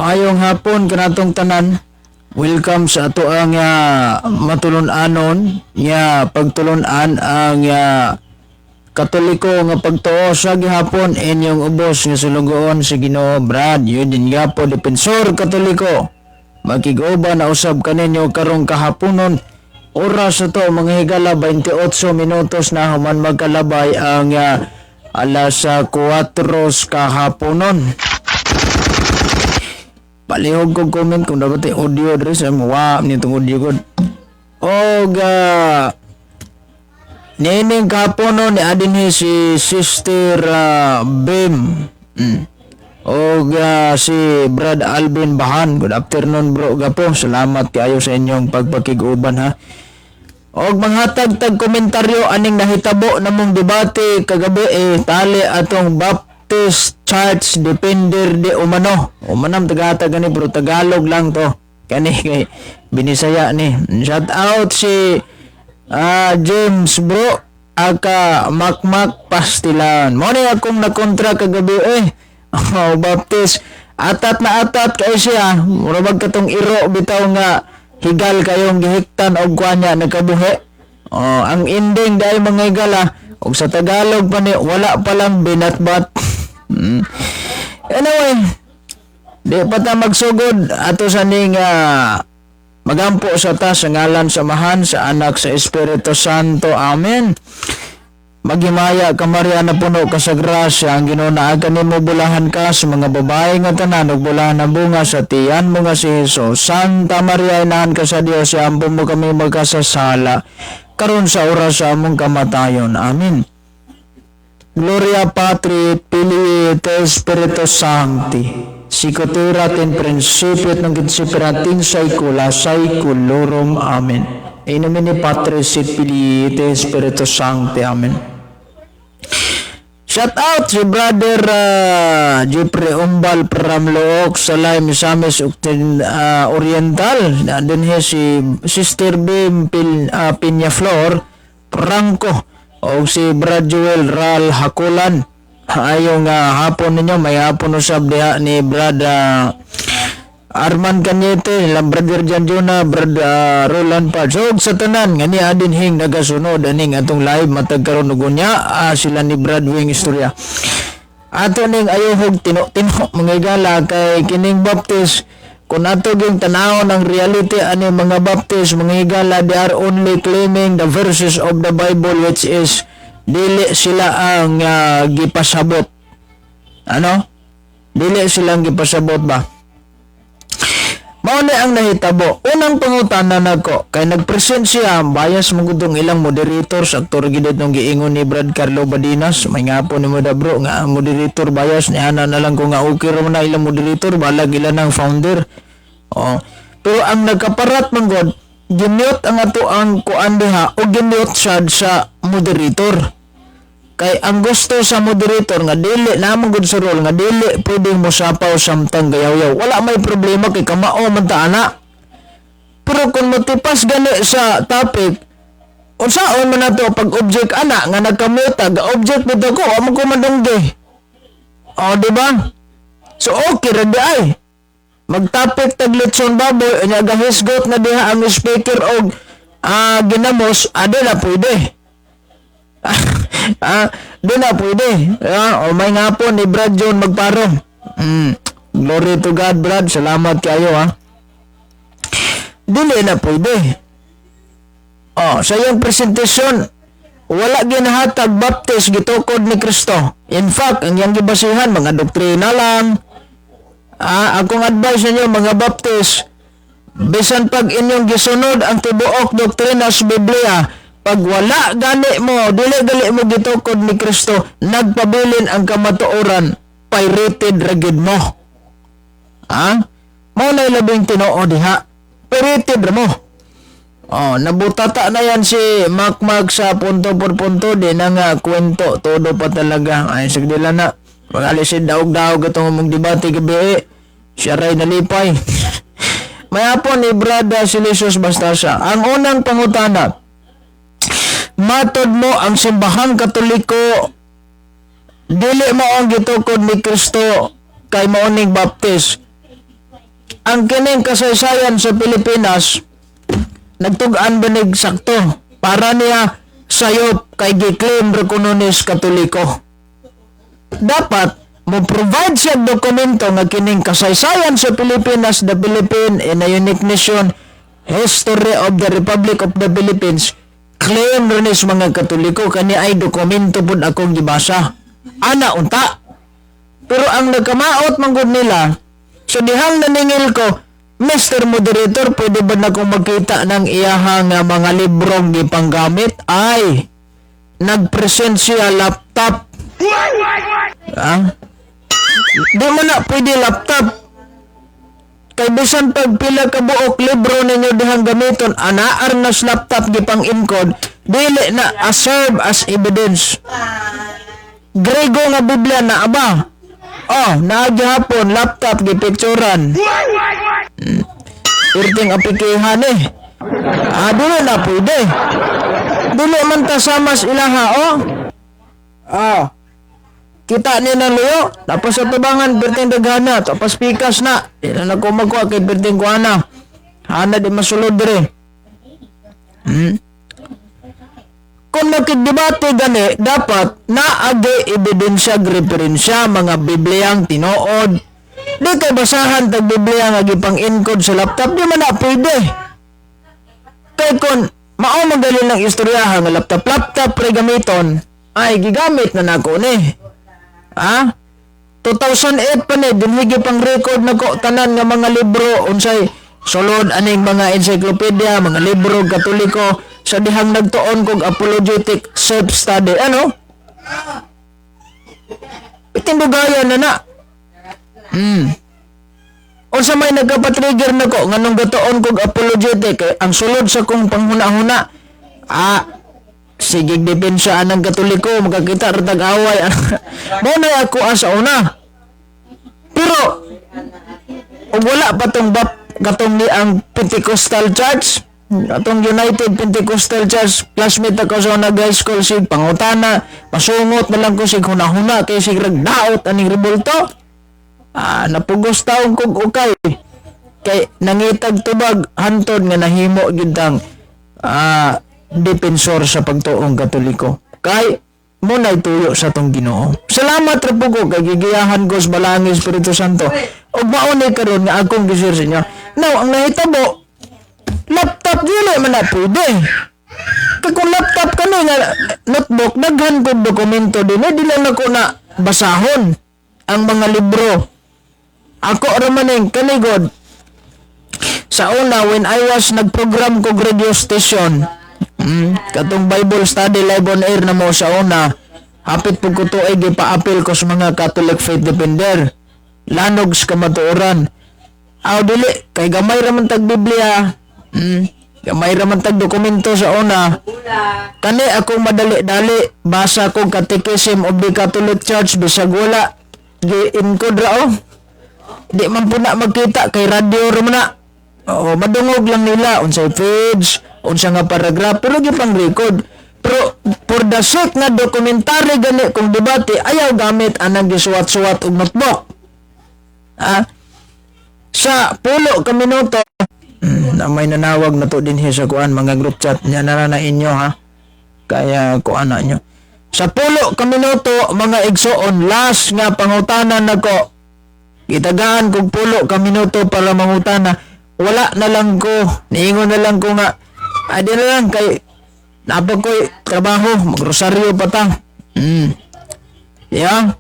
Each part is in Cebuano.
Maayong hapon kanatong tanan. Welcome sa ato ang matulon-anon nga pagtulon-an ang Katoliko nga pagtuo sa gihapon, inyong ubos nga sulugoon, si Ginoo Brad Eugene Gapo, Defensor Katoliko. Makig-uban na usab kaninyo karong kahaponon. Oras ato, mga higala, 28 minutos na human magkalabay ang alas 4 kahaponon. Palihog kog comment kung dapat ay audio diri sa wa ni itong audio gud. Og niining kahaponon ni adin si Sister Bim. Og si Brad Alvin Bahan. Good afternoon, bro Gapo. Salamat kaayo sa inyong pagpakig-uban ha. Og manghatag tag komentaryo aning nahitabo namong debate kagabi eh, tali atong Baptist Church Defender di umano. Umanam tagatag gani pero Tagalog lang to. Kani kay Binisaya ni. Shout out si James bro aka Makmak Pastilan. Mo ni akong nakontra kagabi eh. Oh, Baptist atat na atat kay siya. Mura bag katong iro bitaw nga higal kayong gihiktan og kuan niya nagkabuhi. Oh, ang ending dahil, mga higala, og sa Tagalog pa ni wala pa lang binatbat. Anyway, di pa ta magsugod, ato sa ning magampo sa ta sa ngalan sa Amahan, sa Anak, sa Espiritu Santo. Amen. Maghimaya ka, Maria, na puno ka sa grasya, ang Ginoo naa kanimo, bulahan ka sa mga babae nga tanan ug bulahan ang bunga sa tiyan mo nga si Jesus. Santa Maria, inahan ka sa Dios, iampo mo kami magkasasala karon sa oras sa among kamatayon. Amen. Gloria Patri et Filio et Spiritus Sancti. Sicut erat in principio et nunc et semper et in saecula saeculorum. Amen. In nomine Patris et Filii et Spiritus Sancti. Amen. Shout out si Brother Jeffrey Umbal from Looc, Salay, Misamis Oriental. Nandun here si Sister Bim Piñaflor Franco o si Brad Joel Ral Hakulan. Ayong hapon ninyo, may hapon usab diha ni Brad Arman Cañete, ilang Brother Jan Juna, Brad Roland Pards. So, sa tanan, nga ni adin hing nagasunod aning atong live matag karon ug unya, sila ni Brad Wing Istorya. Ato ning ayohog tino-tino, mga higala, kay kining Baptist, kung ato gyung tanawon ang reality ani mga Baptist, mga higala, they are only claiming the verses of the Bible which is dili sila ang gipasabot. Ano? Dili silang gipasabot ba? Mao ni ang nahitabo. Unang pangutana nako kay nagpresent siya, bias mo gudong ilang moderator sa aktor gid nung giingon ni Brad Carlo Badinas. May nga po ni mo da, bro, nga ang moderator bias ni ana na lang ko nga okay ra man na ilang moderator, balag ila ng founder. Oh. Pero ang nagkaparat man god, gimute ang ato ang kuan diha o gimute sad sa moderator. Kay ang gusto sa moderator nga dili na mo gud sa role nga dili pwedeng mosapaw samtang gayaw-yaw. Wala may problema kay kamao man ta ana. Pero kung motipas gani sa topic, unsaon man nato pag object ana nga nagkamuta, ga object bitaw ko, amo ko madunggi. O, di ba? So okay ra di ay. Magtopic tag litson baboy, unya gahisgot na diha ang speaker og ginamos, ade na pwede. Di na pwede. O may nga po ni Brad John Magparo. Glory to God, Brad. Salamat kayo, ha. Dili na pwede. Oh, sa iyong presentasyon, wala ginahatag Baptist gitukod ni Kristo. In fact, ang iyang gibasihan, mga doktrina lang. Akong advice ninyo, mga Baptist, bisan pag inyong gisunod ang tibuok doktrina sa Biblia, pag wala gani mo, dili gali mo gitukod ni Kristo, nagpabilin ang kamatuoran, pirated ra gid mo. Ha? Mao na labing tinuod diha. Pirated ra mo. Oh, nabutata na yan si Makmak sa punto por punto di na nga kwento todo pa talaga. Ay sagdila na. Pag-alisin daog-daog itong mong debate gabi eh. Siya ray nalipay. May hapon ni Brada Silicius Bastasa. Ang unang pangutana, matod mo ang Simbahang Katoliko dili mo ang gitukod ni Kristo kay mao ning Baptist. Ang kining kasaysayan sa Pilipinas nagtug-an ba nig sakto? Para niya sayop kay gi-claim ra kuno nis Katoliko. Dapat mo provide siya dokumento nga kining kasaysayan sa Pilipinas, the Philippine in a Unique Nation, History of the Republic of the Philippines, claim rin is mga Katoliko, kani ay dokumento pud akong gibasa. Ana unta. Pero ang nagkamaot manggod nila, so dihang naningil ko, "Mr. Moderator, pwede ba na akong magkita ng iyahang mga librong gipanggamit?" Ay, nag-present siya laptop. Ah? Di mo na pwede laptop. Kay bisan pag pila ka buok libro ninyo dihang gamiton, anaar na sa laptop gipang encode, dili na a serve as evidence. Grego nga Biblia na aba. Oh, naa gihapon laptop gipicturan. Irting apikihan eh. Ah, dili na pwede. Dili man ta sama sa ilaha, oh. Ah. Kita ni ng luyo, tapos sa tubangan, perting daghana, tapos pikas na. Di na ko magkuha kay perting kuana. Hana di masulod dire. Kung makigdebate gani, dapat naagi ebidensya, referensya, mga Bibliyang tinuod. Di kay basahan tag Biblia nga gipang encode sa laptop, di man na pwede. Kay kung mao magali ng istoryaha nga laptop laptop pre gamiton, ay gigamit na nako ni. Ha? 2008 pa ni dinhi pang record nako tanan nga mga libro, unsay sulod aning mga encyclopedia, mga libro Katoliko sa dihang nagtuon kog apologetic self study, ano? Itindugayan na na. Unsa may nagkapatrigger nako nganong gatuon kog apologetic kay ang sulod sa kong panghuna-huna, ah, sige, depensa ang Katoliko, makakita ra tag away. Mao na ako asa una. Pero ug wala pa tong bap katong ni ang Pentecostal Church, atong United Pentecostal Church, classmate ako sa una high school, sig pangutana, masungot na lang ko sig hunahuna kay sig daot aning rebulto. Ah, napugos taong kog ukay kay nangitag tubag hantod nga nahimo gyud ang depensor sa pagtuong Katoliko kay mo na tuyo sa tong Ginoo. Salamat ra po ko kay gigiyahan ko sa Balaang Espiritu Santo. Ug mao ni karon nga akong gi-share sa inyo. Now, ang nahitabo, laptop dili man na pwede. Kay kung laptop kani nga notebook, daghan kog dokumento din, eh, dili na ko na basahon ang mga libro. Ako ra man ning kanigod. Sa una, when I was nagprogram kog radio station, katong Bible study live on air na mo sa una, hapit pug ko tuig gipa-apil ko sa mga Catholic Faith Defender. Lanog sa kamatuoran. Aw dili kay gamay ra man tag Biblia. Gamay ra man tag dokumento sa una. Kani akong madali-dali basa kog Catechism of the Catholic Church bisag wala gi-encode ra, oh. Di man po na magkita kay radyo ra man na. Oo, madungog lang nila unsay page, unsa nga paragraph, pero gipang record. Pero for the sake nga dokumentary gani kung debate, ayaw gamit anang gisuwat-suwat og notebook. Ah, sa pulo ka minuto, na may nanawag na to din sa kuan mga group chat niya na na inyo ha. Kaya kuan na nyo. Sa pulo ka minuto, mga igsoon, last nga pangutana nako. Gitagaan kog pulo ka minuto para mangutana. Wala na lang ko. Niingon na lang ko nga, ay di na lang kay napag ko'y trabaho, magrosaryo pa ta. Yeah.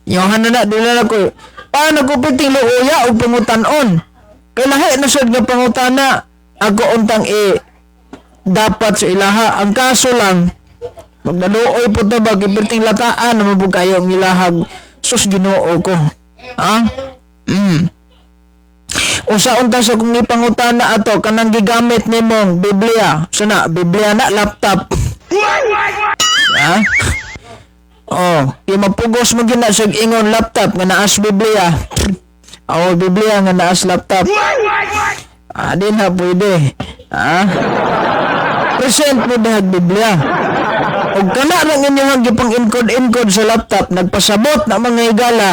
Yohan na na, di na lang ko. Paano ko piting luuya o pangutanon? Kay lahi na sad nga pangutana, ako untang e dapat sa ilaha. Ang kaso lang, magnaluoy po ta ba, kay lataan, na po kayo ang ilahag. Sus, Ginoo ko. Ha? Usa unta sa kung ipangutana ato kanang gigamit nimong Biblia. Sana Biblia na laptop. Ha? Oh, di mapugos mo gina sa ingon laptop nga naas Biblia. Oh, Biblia nga naas laptop. Ah, di na pwede. Ha? Present mo dihag Biblia. Og kana lang inyong gipang encode-encode sa laptop, nagpasabot na mga higala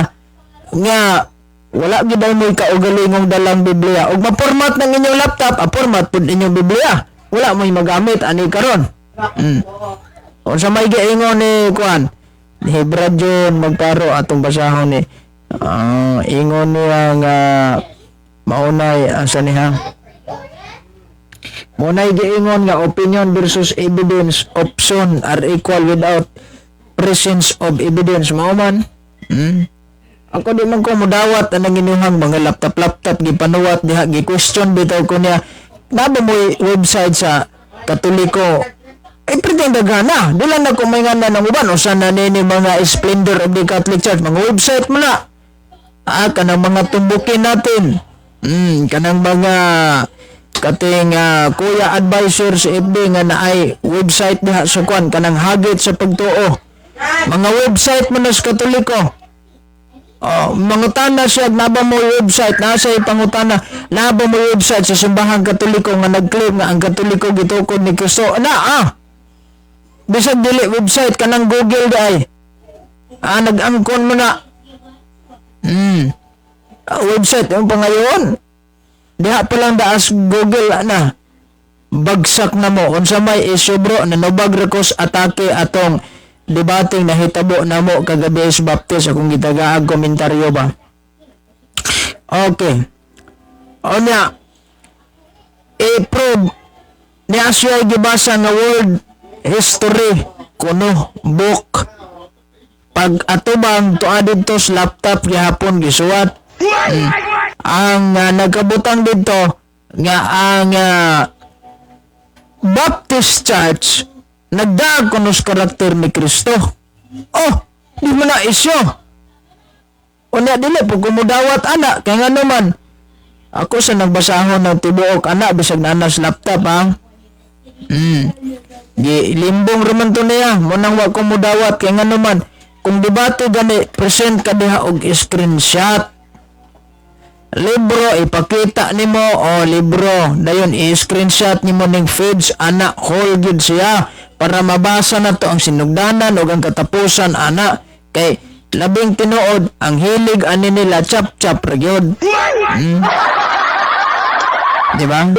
nga Wala gid ay mo'y kaugalingong dalang Biblia. Ug ma-format ng inyong laptop, a format pud inyong Biblia. Wala mo'y magamit ani karon. Unsa may giingon ni kuan? Ni Brad John Magparo, atong basahon ni. Ah, ingon niya nga maunay, asa niya? Munay giingon nga opinion versus evidence, option are equal without presence of evidence. Mao man. Ako, di man ko mudawat anang inyong mga laptop-laptop gipanuwat diha, gi-question bitaw ko niya. Naa ba mo'y website sa Katoliko? Ay, pretend dagana. Di lang na ko may nga ng uban. Usa na nini mga Splendor of the Catholic Church. Mga website mo na. Ah, kanang mga tumbukin natin. Kanang mga kating kuya advisor sa FB nga naay website diha sa kwan, kanang Hagit sa Pagtuo. Mga website mo na sa Katoliko. Oh, mangutana siya, naa ba mo website, nasa pangutana, naa ba mo website sa Simbahang Katoliko nga nag-claim nga ang Katoliko gitukod ni Kristo? Na ah. Bisag dili website, kanang Google di ay. Ah, nag-angkon mo na. Ah, website yung pangayon. Diha pa lang daas Google na. Bagsak na mo. Unsa may issue, bro, nanubag ra ko sa atake atong debating nahitabo namo kagabi sa Baptist, akong gitagaag komentaryo ba. Okay. Onya, i-prove niya siya, gibasa nga world history kuno book, pag atubang tuwa didto sa laptop gihapon gisuwat. Ang nagkabutang dito nga ang Baptist Church nagdaag kuno sa karakter ni Kristo. Oh, di mo na isyo. Unya dili pud kumudawat ana kay nga naman ako sa nagbasahon ng tibuok ana bisag naa na sa laptop ha. Gi limbong raman to niya mo nang wa ko mudawat kay nga naman kung debate gani, present ka diha og screenshot libro, ipakita nimo o libro, dayon i-screenshot nimo ning feeds ana, whole gyud siya para mabasa na to ang sinugdanan ug ang katapusan ana, kay labing tinuod ang hilig ani nila, chap chap ra gyud. Di ba?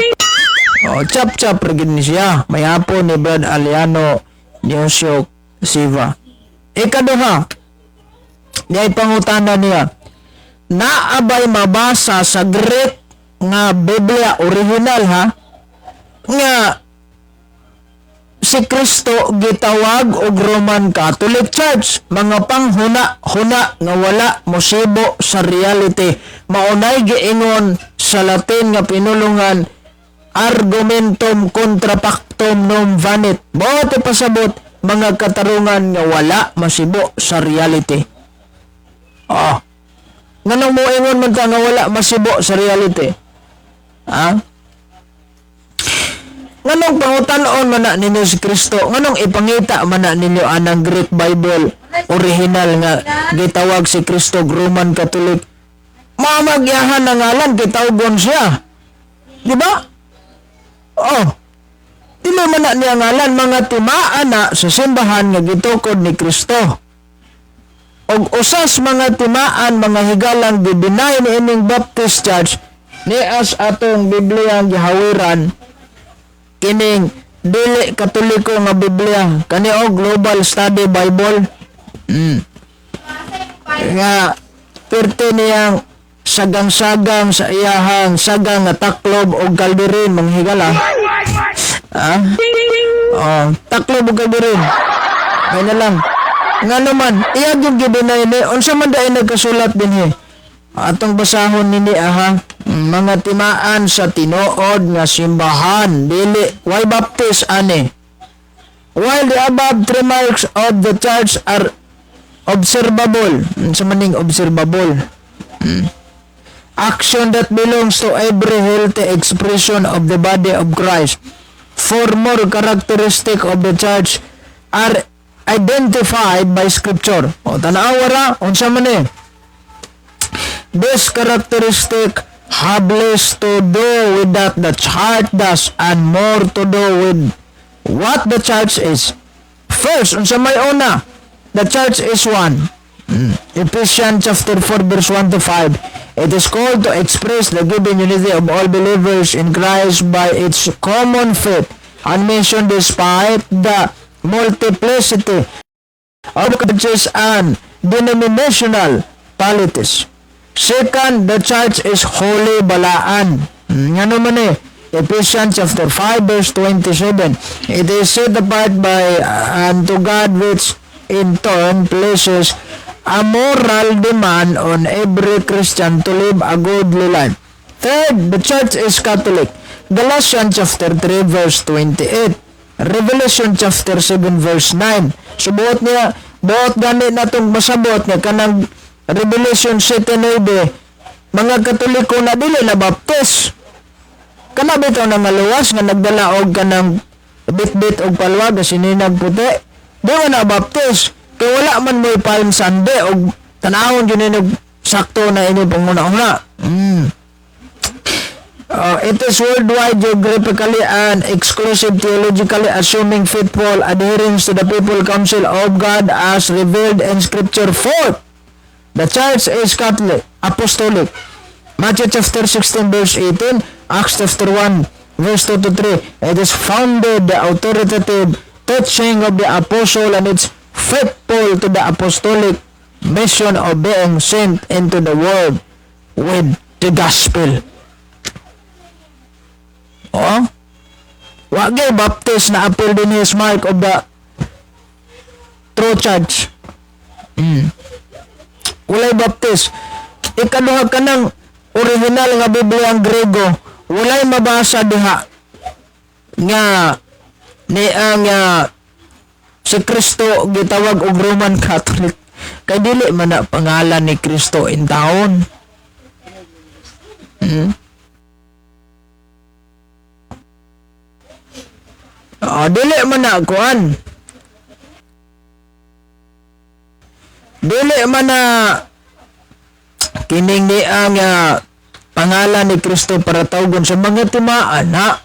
Oh, chap chap ra gyud ni siya. May hapon ni Brad Aliano Neosio Siva. Ikaduha, niya pangutana niya, naa bay mabasa sa Greek nga Biblia original ha nga si Kristo gitawag og Roman Catholic Church? Mga panghuna-huna nga wala mosibo sa reality. Maunay giingon sa Latin nga pinulungan, argumentum contra factum non valent. Mao pasabot mga katarungan nga wala masibo sa reality. Oh, nganong moingon man ka nga wala masibo sa reality? Ha? Nganong pangutan-on man na ninyo si Kristo? Nganong ipangita man na ninyo anang Greek Bible original nga gitawag si Kristo Roman Catholic? Mamagyahan na ngalan, gitawgon siya. Di ba? Oh. Dili man na niya ngalan, mga timaan na sa simbahan nga gitukod ni Kristo. Og usas mga timaan, mga higalang gi-deny ni ining Baptist Church ni as atong Biblia ang gihawiran, kining dili Katoliko nga Biblia kani og Global Study Bible nga perti niyang sagang-sagang sa iyahang sagang nga taklob og kalderin, mga higala, ah, oh, taklob og kalderin. Kaya na lang nga naman iya gyud gi-deny ni. Unsa man dai nagkasulat dinhi? Atong basahon nini aha, mga timaan sa tinuod nga simbahan, dili why Baptist ani. While the above three marks of the church are observable. Unsa maning observable? Action that belongs to every healthy expression of the body of Christ, four more characteristic of the church are identified by scripture. O tanawa ra unsa man eh. This characteristic have less to do with that the church does and more to do with what the church is. First, unsa may una? The church is one. Ephesians chapter 4 verse 1 to 5. It is called to express the given unity of all believers in Christ by its common faith and mission despite the multiplicity of churches and denominational politics. Second, the church is holy, balaan. Ngano man eh? Ephesians chapter 5 verse 27. It is set apart by unto God, which in turn places a moral demand on every Christian to live a godly life. Third, the church is Catholic. Galatians chapter 3 verse 28. Revelation chapter 7 verse 9. So buot niya, buot gani natong masabot nga kanang Revelation 7:9, mga Katoliko na dili na baptist. Kana bitaw na maluwas nga nagdala og kanang bit-bit og palwag sininag puti. Di man na baptist. Kay wala man mo'y Palm Sunday og tanawon jud ni sakto na ini panguna-una. It is worldwide geographically and exclusive theologically, assuming faithful adherence to the faithful counsel of God as revealed in Scripture. Fourth, the church is Catholic, Apostolic. Matthew chapter 16 verse 18, Acts chapter 1 verse 2 to 3. It is founded the authoritative teaching of the apostle and it's faithful to the apostolic mission of being sent into the world with the gospel. Oh? Wa gyud Baptist na apil din his mark of the true church. Walay Baptist. Ikaduha, kanang original nga Biblia ang Grego, walay mabasa diha nga ni ang si Kristo gitawag og Roman Catholic. Kay dili man na pangalan ni Kristo in taon. Oh, dili man na kuan. Dili man na kining ni ang pangalan ni Kristo para tawgon sa mga timaan na.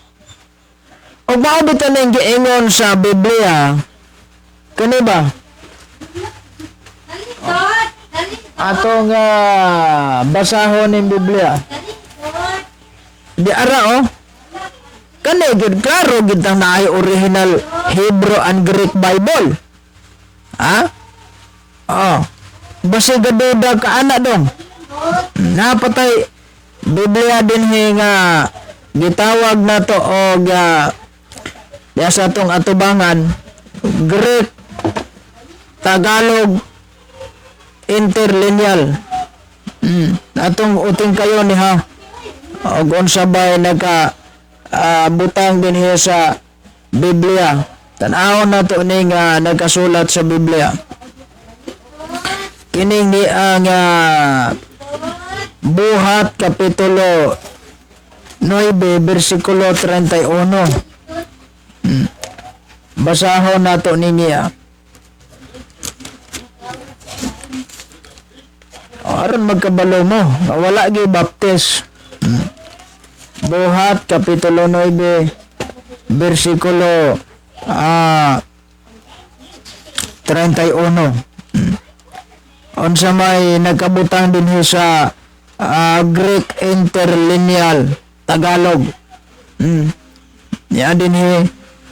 Og mao bitaw ning giingon sa Biblia kani ba? Atong basahon ning Biblia. Di ara oh. Kani gid klaro gid ang naay original Hebrew and Greek Bible. Ha? Oh. Basi gaduda ka ana dong. Napatay Biblia din nga gitawag na to og diya sa atong atubangan, Greek Tagalog Interlineal. Atong uting kayo ni ha. Og unsa bay naka butang dinhi sa Biblia. Tan-awon nato ni nga nagkasulat sa Biblia. Kining ni ang Buhat kapitulo 9 bersikulo 31. Basahon nato niya. Aron magkabalo mo, nga wala gyud baptist. Buhat kapitulo 9 bersikulo 31. Unsa may nagkabutang dinhi sa Greek Interlineal Tagalog. Ya dinhi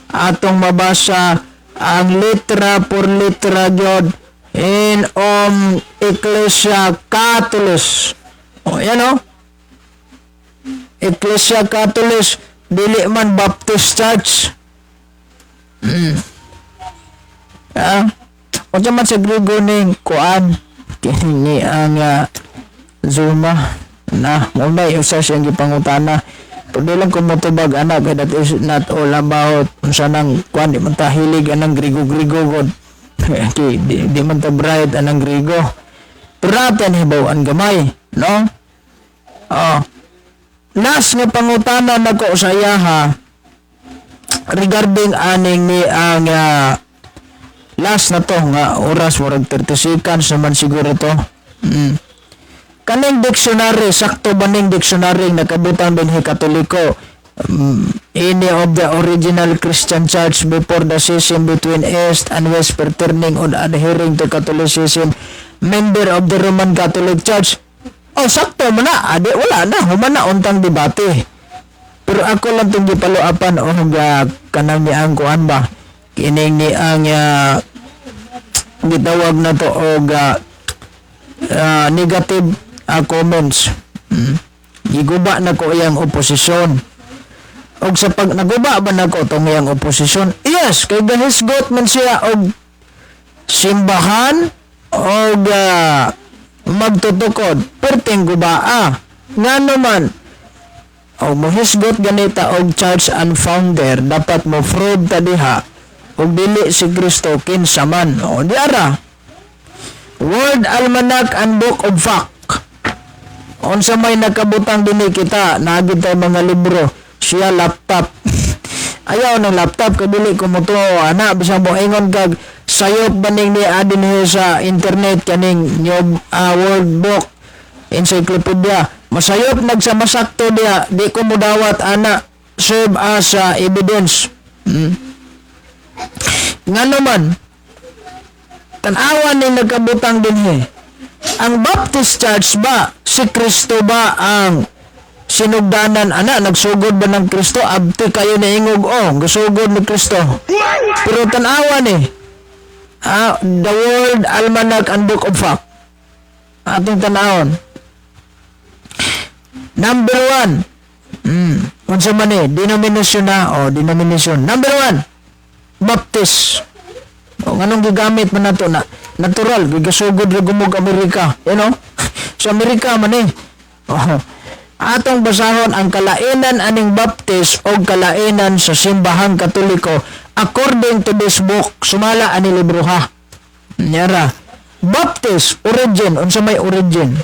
atong mabasa ang litra por litra gyud in om Ecclesia Catholis. O yan o. Ecclesia Catholis, dili man Baptist Church. Ah, unsa man sa Grigo ning kuan kini ang Zuma na mo na usa siyang gipangutana. Pwede lang kung motubag ana kay that is not all about unsa nang kuan, di man ta hilig anang Grigo-Grigo god. Okay, di man ta bright anang Grigo. Pero natin hibaw-an gamay, no? Oh. Last nga pangutana nako sa iyaha regarding aning ni ang last na to nga oras, murag 30 seconds naman siguro to. Kaning dictionary, sakto ba ning dictionary nakabutang dinhi Katoliko? Any of the original Christian church before the schism between East and West pertaining on adhering to Catholicism, member of the Roman Catholic Church. Oh, Sakto man na, adi wala na, human na untang debate. Pero ako lang itong gipaluapan o kanang ni ang kuan ba, kining ni ang gitawag na to og negative comments. Giguba na ko iyang oposisyon. Og sa pag naguba ba nako tong iyang oposisyon? Yes, kay gahisgot man siya og simbahan og magtutukod perting gubaa. Ngano man og mohisgot ganita og church and founder, dapat mo prove ta diha og dili si Kristo, kinsa man? O di ara. World Almanac and Book of Fact. Unsa may nakabutang dinhi kita, naagid tayo mga libro, siya laptop. Ayaw ng laptop kay dili ko motuo ana, bisan mo ingon kag sayop baning ni adin sa internet kaning new World Book Encyclopedia. Masayop nagsamasakto diha, di ko mudawat ana serve as evidence. Ngano man, tan-awan ni nagkabutang dinhi. Ang Baptist Church ba, si Kristo ba ang sinugdanan ana? Nagsugod ba ng Kristo? Abti kayo na ingog, oh, gasugod ni Kristo. Pero tan-awan ni The World Almanac and Book of Fact. Atong tanawon. Number one. Unsa man eh, denomination na, o denomination. Number one, Baptist. O, nganong gigamit man nato na natural, gigasugod ra gumog Amerika. Sa Amerika man eh. Oh. Atong basahon ang kalainan aning Baptist o kalainan sa Simbahang Katoliko according to this book. Sumala ani libro ha. Nyara. Baptist origin, unsa may origin?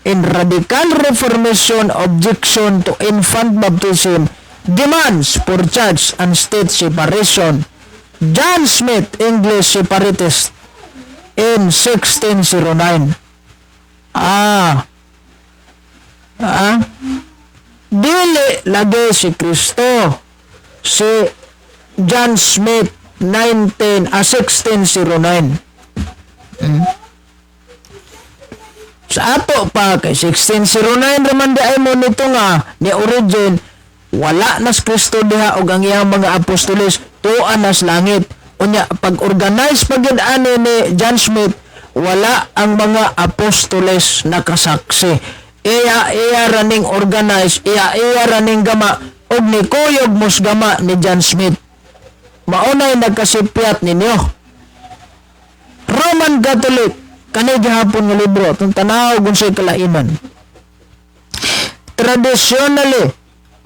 In radical Reformation, objection to infant baptism, demands for church and state separation. John Smith, English separatist, in 1609. Ah. Ah. Dili lagi si Kristo. Si John Smith 19 ah 1609. Sa ato pa kay 1609 raman di ay mo nito nga ni origin, wala nas Kristo diha og ang iyang mga apostoles, tuan nas langit. Unya pag organize pag gyud ani ni John Smith, wala ang mga apostoles nakasaksi. Iya iya raning organize, iya iya raning gama og ni kuyog mos gama ni John Smith. Maunay nagkasipyat ninyo. Roman Catholic, kani gihapon nga libro, itong tanaw kung sa'y kalainan. Traditionally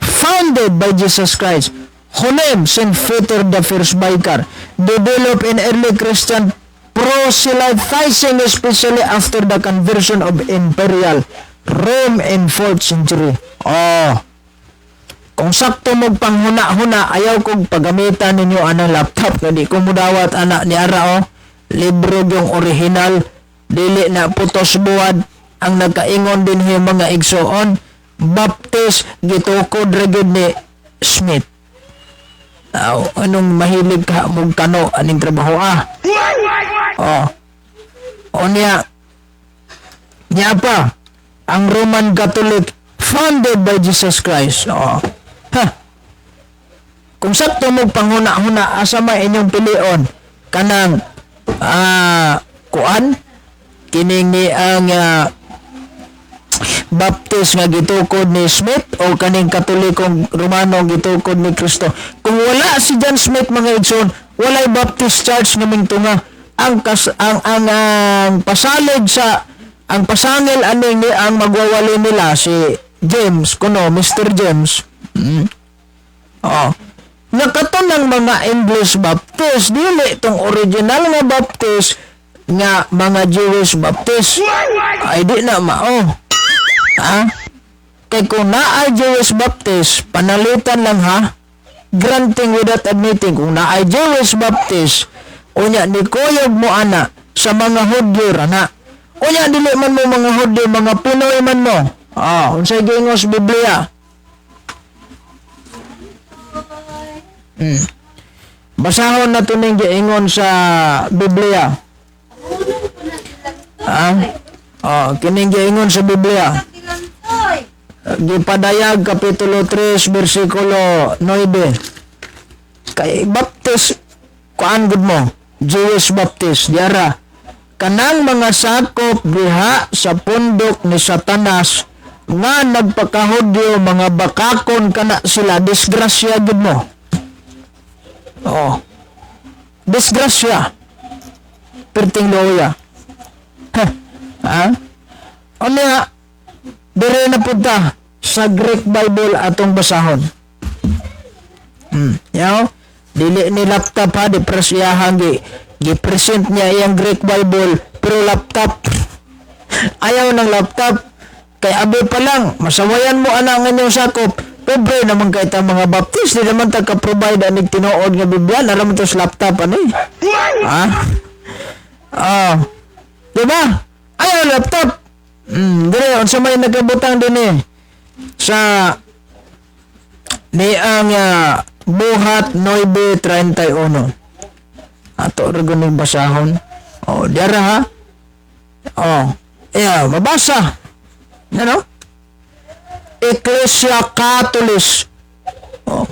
founded by Jesus Christ, who named St. Peter the first vicar, developed in early Christian proselytizing, especially after the conversion of Imperial Rome in 4th century. Oh, kung sakto mo panghuna-huna, ayaw kong pagamitan ninyo anang laptop na di ko mudawat ana ni ara oh. Libro yung original, dili na putos buwad ang nagkaingon din hi mga igsoon. Baptist gitukod ra gyud ni Smith. Aw, anong mahilig ka mong kano aning trabaho ah? Oh. O niya, niya pa, ang Roman Catholic founded by Jesus Christ. Oh. Ha. Kung sakto mo panghuna-huna, asa may inyong pilion kanang kuan kining ni ang Baptist nga gitukod ni Smith o kaning Katolikong Romano gitukod ni Kristo? Kung wala si John Smith, mga igsoon, walay Baptist Church nga mingtunga. Ang kas, ang pasalig sa ang pasangil aning ni ang magwawali nila si James kuno, Mr. James. Oo. Nga kato ng mga English Baptist, dili itong original nga Baptist nga mga Jewish Baptist. Ay di na mao. Ha? Kay kung naay Jewish Baptist, panalitan lang ha, granting without admitting, kung naay Jewish Baptist, unya ni kuyog mo ana sa mga Hudyo ra na. Unya dili man mo mga Hudyo, mga Pinoy man mo. Ah, unsay giingon sa Biblia? Basahon na to ning giingon sa Biblia. Ah? Oh, kining giingon sa Biblia. Gipadayag kapitulo 3 bersikulo 9. Kay Baptist kuan gud mo, Jewish Baptist diara. Kanang mga sakop diha sa pundok ni Satanas nga nagpakahudyo, mga bakakon kana sila, disgrasya gud mo. Oh. Disgrasya. Perting luya. Ha? Ha? Unya, dire na punta sa Greek Bible atong basahon. Yaw, dili ni laptop ha, di pres iyahang gi-present niya iyang Greek Bible, pero laptop. Ayaw ng laptop. Kay abi pa lang, masawayan mo ana ang inyong sakop. Pobre naman kay ta mga Baptist, di naman ta ka-provide anig tinuod nga Biblia, nara man to sa laptop ano eh. Ha? Ah. Diba? Ayaw laptop. Dire unsa may nagkabutang dinhi sa ni ang Buhat 9:31. Ato ra guning basahon. Oh, diara ha. Oh, yeah, mabasa. Ano? Ecclesia Catholic. Oh.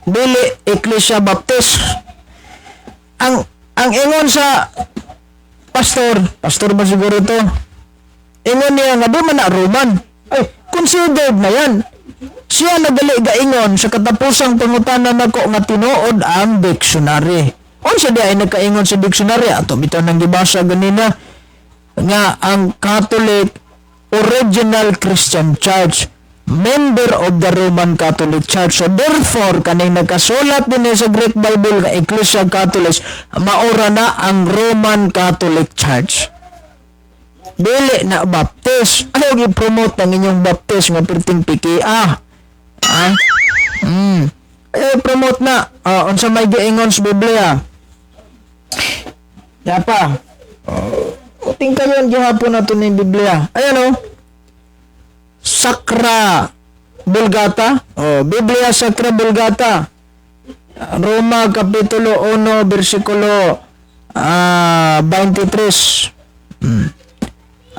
Dili Ecclesia Baptist. Ang ingon sa pastor, pastor ba siguro to? Ingon niya nga di man na Roman. Ay, considered na yan. Siya nagali gaingon sa katapusang pangutana nako nga tinuod ang dictionary. Unsa di ay nagkaingon sa dictionary? Ato bitaw nang gibasa ganina nga ang Catholic, original Christian Church, member of the Roman Catholic Church. So therefore, kaning nagkasulat din sa Greek Bible nga Ecclesia Catholic, maura na ang Roman Catholic Church. Dili na Baptist. Ayaw gi-promote ng inyong Baptist nga perting PKA. Ah? Ayaw promote na. Ah, unsa may giingon sa Biblia? Ya pa. Oh, uting kayo ang gihapon nato ning Biblia. Ayan oh. Sacra Vulgata. Oh, Biblia Sacra Vulgata. Roma kapitulo 1 bersikulo 23.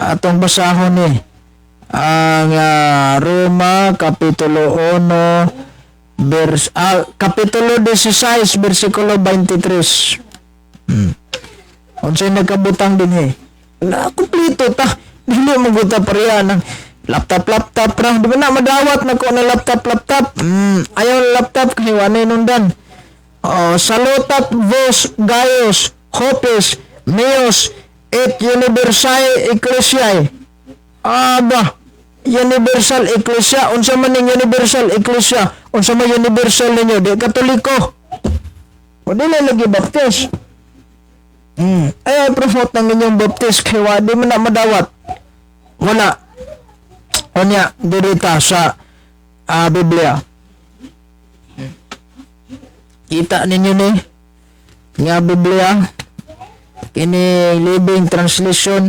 Atong basahon ni ang Roma kapitulo 1 vers kapitulo 16 bersikulo 23. Unsay nagkabutang dinhi? Na kumpleto ta. Dili mo guta pareha ng laptop laptop ra. Di ba na madawat na ko na laptop laptop? Ayaw laptop kay wanay nundan. Oh, salutat vos Gaius hopes meus et universae ecclesiae. Aba, Universal Ecclesia. Unsa man ning Universal Ecclesia? Unsa man universal ninyo? Di Katoliko. O dili lagi Baptist. Ay, promote ng inyong Baptist kay wa di man na madawat. Wala. Unya, dirita sa Biblia. Kita ninyo ni nga Biblia, kini Living Translation,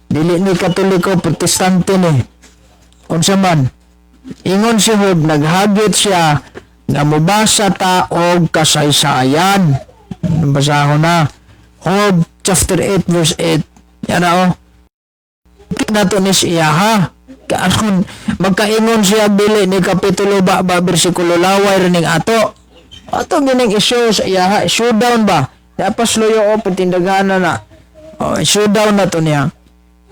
dili ni Katoliko, Protestante ni. Unsa man ingon si Job, naghagit siya nga mobasa ta og kasaysayan. Basahon na Job chapter 8 verse 8. Yan na oh, nato ni siya ha, kaaron magkaingon siya dili ni kapitulo ba ba bersikulo, laway rining ato ato gining issue sa iya ha, showdown ba. Dapas luyo o patindagana na oh, showdown na to niya.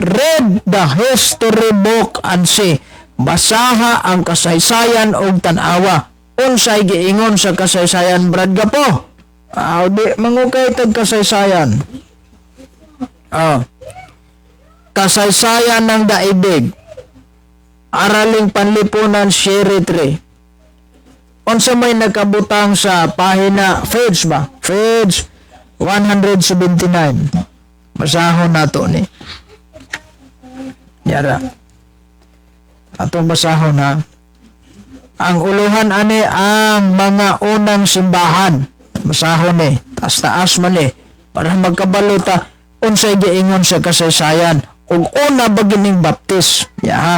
Read the history book and see. Basaha ang kasaysayan og tan-awa unsay giingon sa kasaysayan. Brad Gapo. Ah, di mangukay tag kasaysayan. Oh. Kasaysayan ng Daigdig. Araling Panlipunan Series 3. Unsa may nagkabutang sa pahina, page ba? Page 179. Basahon nato ni. Yara. Atong basahon ha. Ang uluhan ani ang mga unang simbahan. Basahon ni. Taas-taas man eh. Para magkabalo ta unsay giingon sa kasaysayan ug una ba gining Baptist. Ya ha.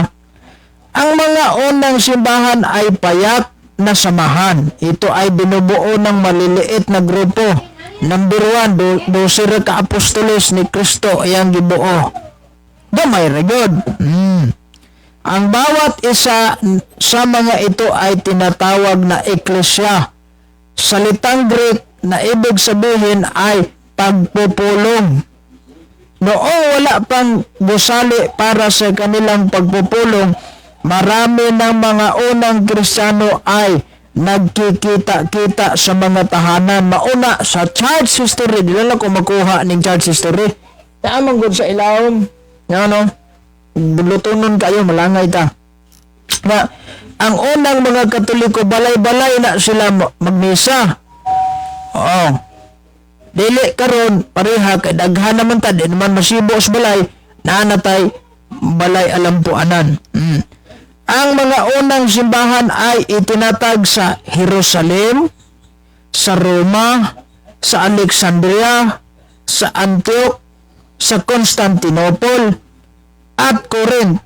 Ang mga unang simbahan ay payak na samahan. Ito ay binubuo ng maliliit na grupo. Number 1, 12 ra ka apostoles ni Kristo ay ang gibuo. Gamay ra gyud. Ang bawat isa sa mga ito ay tinatawag na eklesia. Salitang Greek na ibig sabihin ay pagpupulong. Noong wala pang gusali para sa kanilang pagpupulong, marami ng mga unang Kristiyano ay nagkikita-kita sa mga tahanan. Mauna sa church history, di lang ko makuha ning church history. Taamang gud sa ilawom. Nga no? Bulutonon kayo, malangay ta. Na, ang unang mga Katoliko, balay-balay na sila magmisa. Oo. Dili karon pareha kay daghan naman ta, di naman masibo sa balay, naa na tay balay alampuanan. Ang mga unang simbahan ay itinatag sa Jerusalem, sa Roma, sa Alexandria, sa Antioch, sa Constantinople, at Corinth.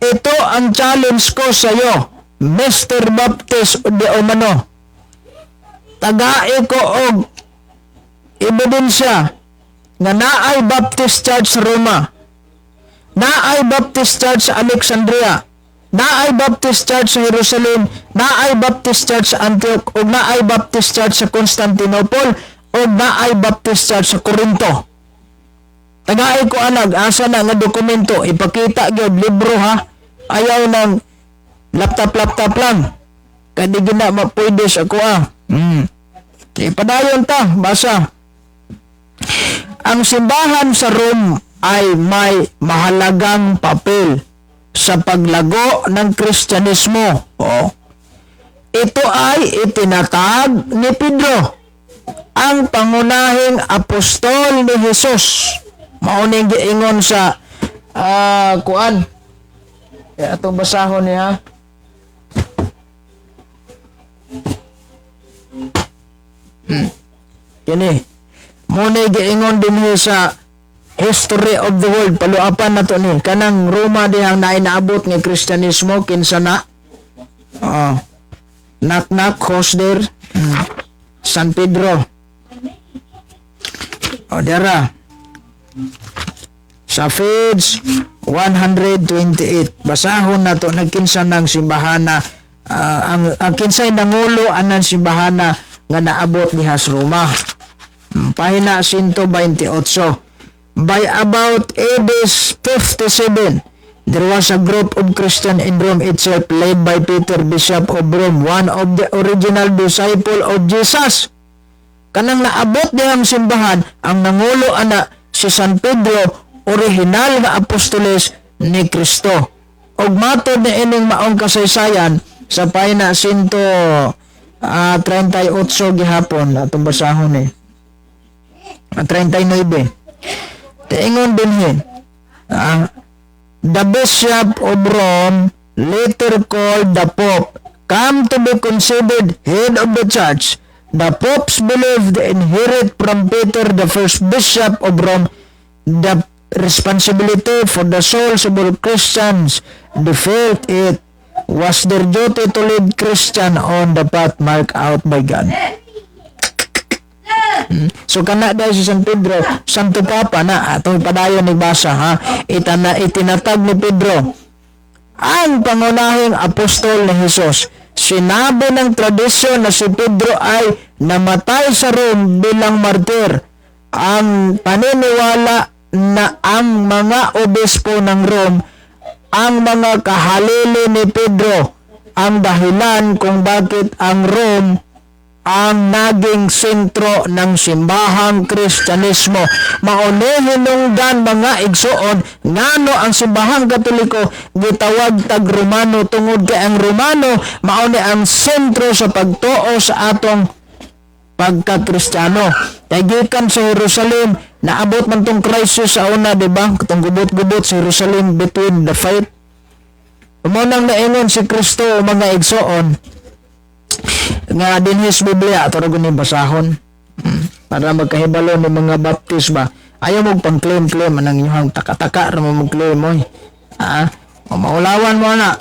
Ito ang challenge ko sa iyo, Mr. Baptist de Omano. Tagae ko og ebidensya nga naay Baptist Church sa Roma, naay Baptist Church sa Alexandria, naay Baptist Church sa Jerusalem, naay Baptist Church sa Antioch, ug naay Baptist Church sa Constantinople, ug naay Baptist Church sa Corinto. Tagae ko anag, asa na nga dokumento, ipakita gyud libro ha. Ayaw ng laptop-laptop lang. Kay di gina mapwede sa kuha. Ipadayon ta, basa. Ang simbahan sa Rome ay may mahalagang papel sa paglago ng Kristyanismo. Oo. Ito ay itinatag ni Pedro, ang pangunahing apostol ni Jesus. Mao ning giingon sa kuan. Ya, atong basahon niya. Kini. Mao ni giingon dinhi sa History of the World, paluapan na to ni kanang Roma dihang nainaabot nga Kristyanismo, kinsa na? Oo. Knock knock, who's there? San Pedro. O dara. Sa page 128, basahon na to nagkinsa ng simbahana, ang kinsay nangulo anan simbahana nga naabot diha sa Roma. Pahina 128. By about AD 57, there was a group of Christian in Rome itself led by Peter, Bishop of Rome, one of the original disciple of Jesus. Kanang naabot dihang simbahan, ang nangulo ana si San Pedro, original nga apostoles ni Kristo. Og matod ni ining maong kasaysayan sa pahina 138 gihapon atong basahon eh. 39. Tiingon dinhi. The Bishop of Rome, later called the Pope, come to be considered head of the church. The popes believed they inherit from Peter, the first bishop of Rome, the responsibility for the souls of all Christians. They felt it was their duty to lead Christian on the path marked out by God. So kana dahil si San Pedro, Santo Papa na atong padayon ni basa ha. Itana itinatag ni Pedro ang pangunahing apostol ni Jesus. Sinabi ng tradisyon na si Pedro ay namatay sa Rome bilang martir. Ang paniniwala na ang mga obispo ng Rome ang mga kahalili ni Pedro ang dahilan kung bakit ang Rome ang naging sentro ng simbahang Kristyanismo. Mao ni hinungdan, mga igsuon, ngano ang simbahang Katoliko gitawag tag Romano, tungod kay ang Romano mao ni ang sentro sa pagtuo sa atong pagka-Kristiyano. Kay gikan sa Jerusalem, naabot man tong crisis sa una, di ba? Katong gubot-gubot sa Jerusalem between the faith. Mao nang naingon si Kristo, mga igsoon, nga dinhi sa Biblia ato ra ni basahon para magkahibalo ni mga Baptist ba. Ayaw mo pang claim claim anang inyong taka-taka ra mo mag-claim oy. Ah, o maulawan mo na.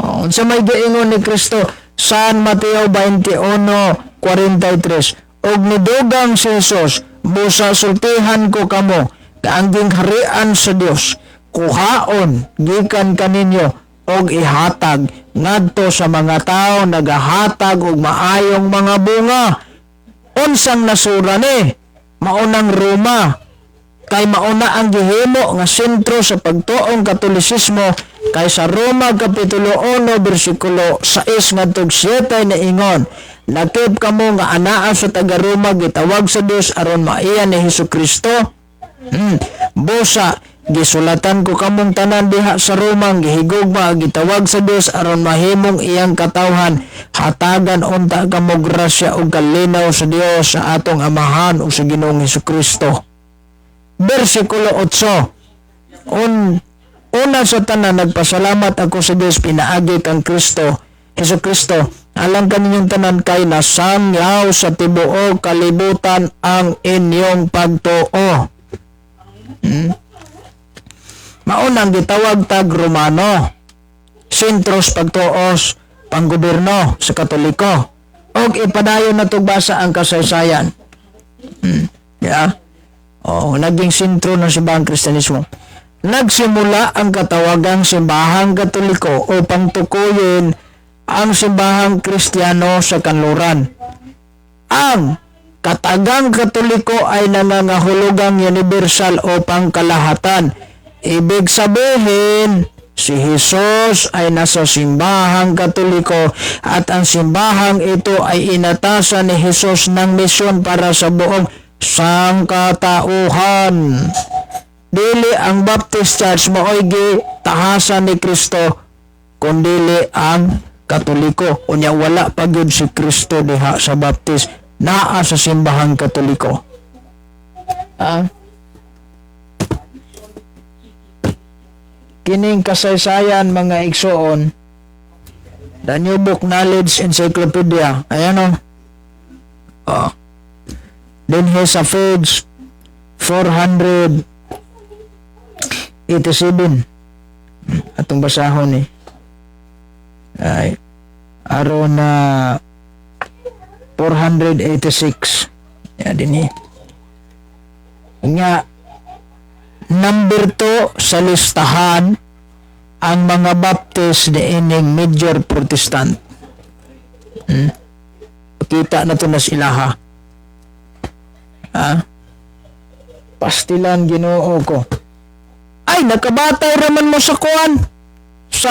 O, unsa may giingon ni Kristo? San Mateo 21:43. Og nidugang si Jesus, "Busa sultihan ko kamo, kaangging harian sa Dios. Kuhaon gikan kaninyo og ihatag ngadto sa mga tawo nagahatag og maayong mga bunga. Unsang nasura ni? Maunang Roma, kay mauna ang gihimo nga sentro sa pagtuong Katolisismo, kay sa Roma kapitulo 1 bersikulo 6 ngadtong 7 niingon, "Lakip kamo nga anaa sa taga Roma, gitawag sa Dios aron maiya ni Hesus Kristo. Busa gisulatan ko kamong tanan diha sa Roma, gihigugma, gitawag sa Dios aron mahimong iyang katawhan. Hatagan unta kamo grasya ug kalinaw sa Dios sa atong Amahan ug sa Ginoong Hesus Kristo." Versikulo 8. Una sa tanan, nagpasalamat ako sa Dios pinaagi kang Kristo, Hesus Kristo, alang kaninyong tanan, kay nasangyaw sa tibuok kalibutan ang inyong pagtuo. Maunang gitawag tag Romano, sentros pagtuos panggobyerno sa Katoliko. Og ipadayon na basa ang kasaysayan. Yeah. Oh, naging sentro ng simbahang Kristiyanismo. Nagsimula ang katawagang Simbahang Katoliko upang tukuyin ang simbahang Kristiyano sa kanluran. Ang katagang Katoliko ay nangangahulugang universal o pangkalahatan. Ibig sabihin, si Jesus ay nasa Simbahang Katoliko at ang simbahang ito ay inatasan ni Jesus ng misyon para sa buong sangkatauhan. Dili ang Baptist Church maoy tahasan ni Kristo, kundili ang Katoliko. Unya wala pa gyud si Kristo diha sa Baptist, naa sa Simbahang Katoliko. Ah? Kining kasaysayan, mga igsoon, The New Book Knowledge Encyclopedia. Ayan o. Oh. Dinhi sa page 487. Atong basahon eh. Ay, aron na 486. Ya dinhi. Nga number 2 sa listahan ang mga Baptist niining major Protestant. Kita na to na sila, ha. Ha? Pastilan, Ginoo ko. Ay, nakabataw raman mo sa kuan. Sa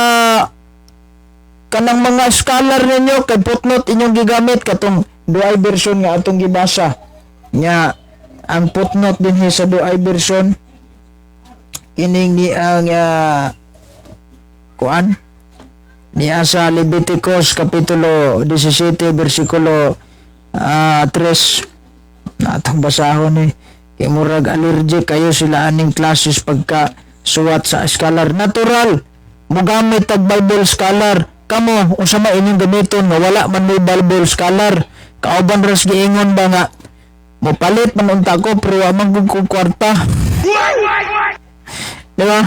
kanang mga scholar ninyo, kay footnote inyong gigamit katong Douay Version nga atong gibasa. Nya ang footnote din sa Douay Version, kining ni ang kuan niya sa Leviticus kapitulo 17 bersikulo 3 na atong basahon eh, kay murag allergic kayo sila aning classes pagka suwat sa scholar. Natural mogamit tag Bible scholar. Kamo, unsa man inyong gamiton nga wala man may Bible scholar? Kauban ras giingon ba nga mopalit man unta ko, pero wa man gud ko kwarta, di ba?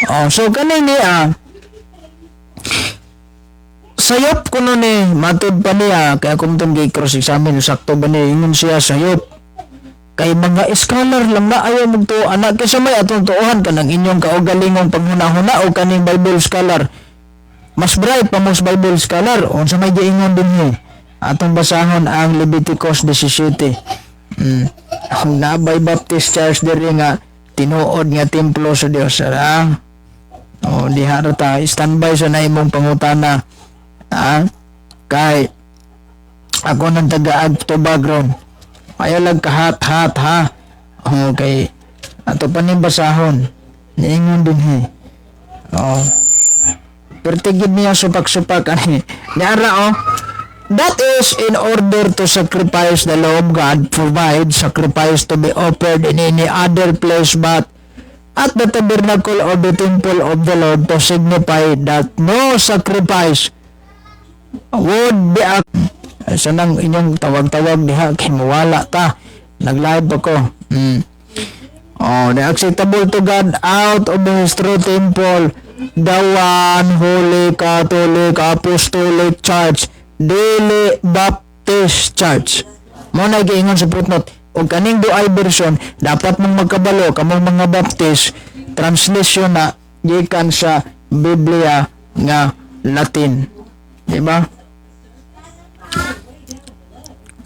Oh, so kani niya sayop kuno ni, matud pa niya, kaya kung itong cross examine, sakto ba ni ingon siya, sayop kay mga scholar lang na ayaw magtuo anak, kaysa may atong tuohan kanang inyong kaugalingong panghunahuna o kaning Bible scholar. Mas bright pa mo sa Bible scholar. Unsa may giingon dinhi? Atong basahon ang Leviticus 17. Ang nabay Baptist Church diri nga tinuod nga templo sa Dios, ha? Oh, diha ra ta, standby sa na imong pangutana. Ha? Kay ako nang taga-ag to background. Ayaw lang kahat-hat, ha. Okay. Ato pa ning basahon. Niingon dinhi. Oh. Pertigid niya supak-supak ani. Niara oh. That is in order to sacrifice, the law of God provides sacrifice to be offered in any other place but at the tabernacle of the temple of the Lord, to signify that no sacrifice would be sa nang inyong tawag-tawag diha kay mawala ta. Nag-live ako. Oh, the acceptable to God out of His true temple, the one holy Catholic Apostolic Church, dili Baptist Church. Mo na giingon sa footnote. Og kaning Douay Version, dapat mong magkabalo kamong mga Baptist. Translation na gikan sa Biblia nga Latin. Di ba?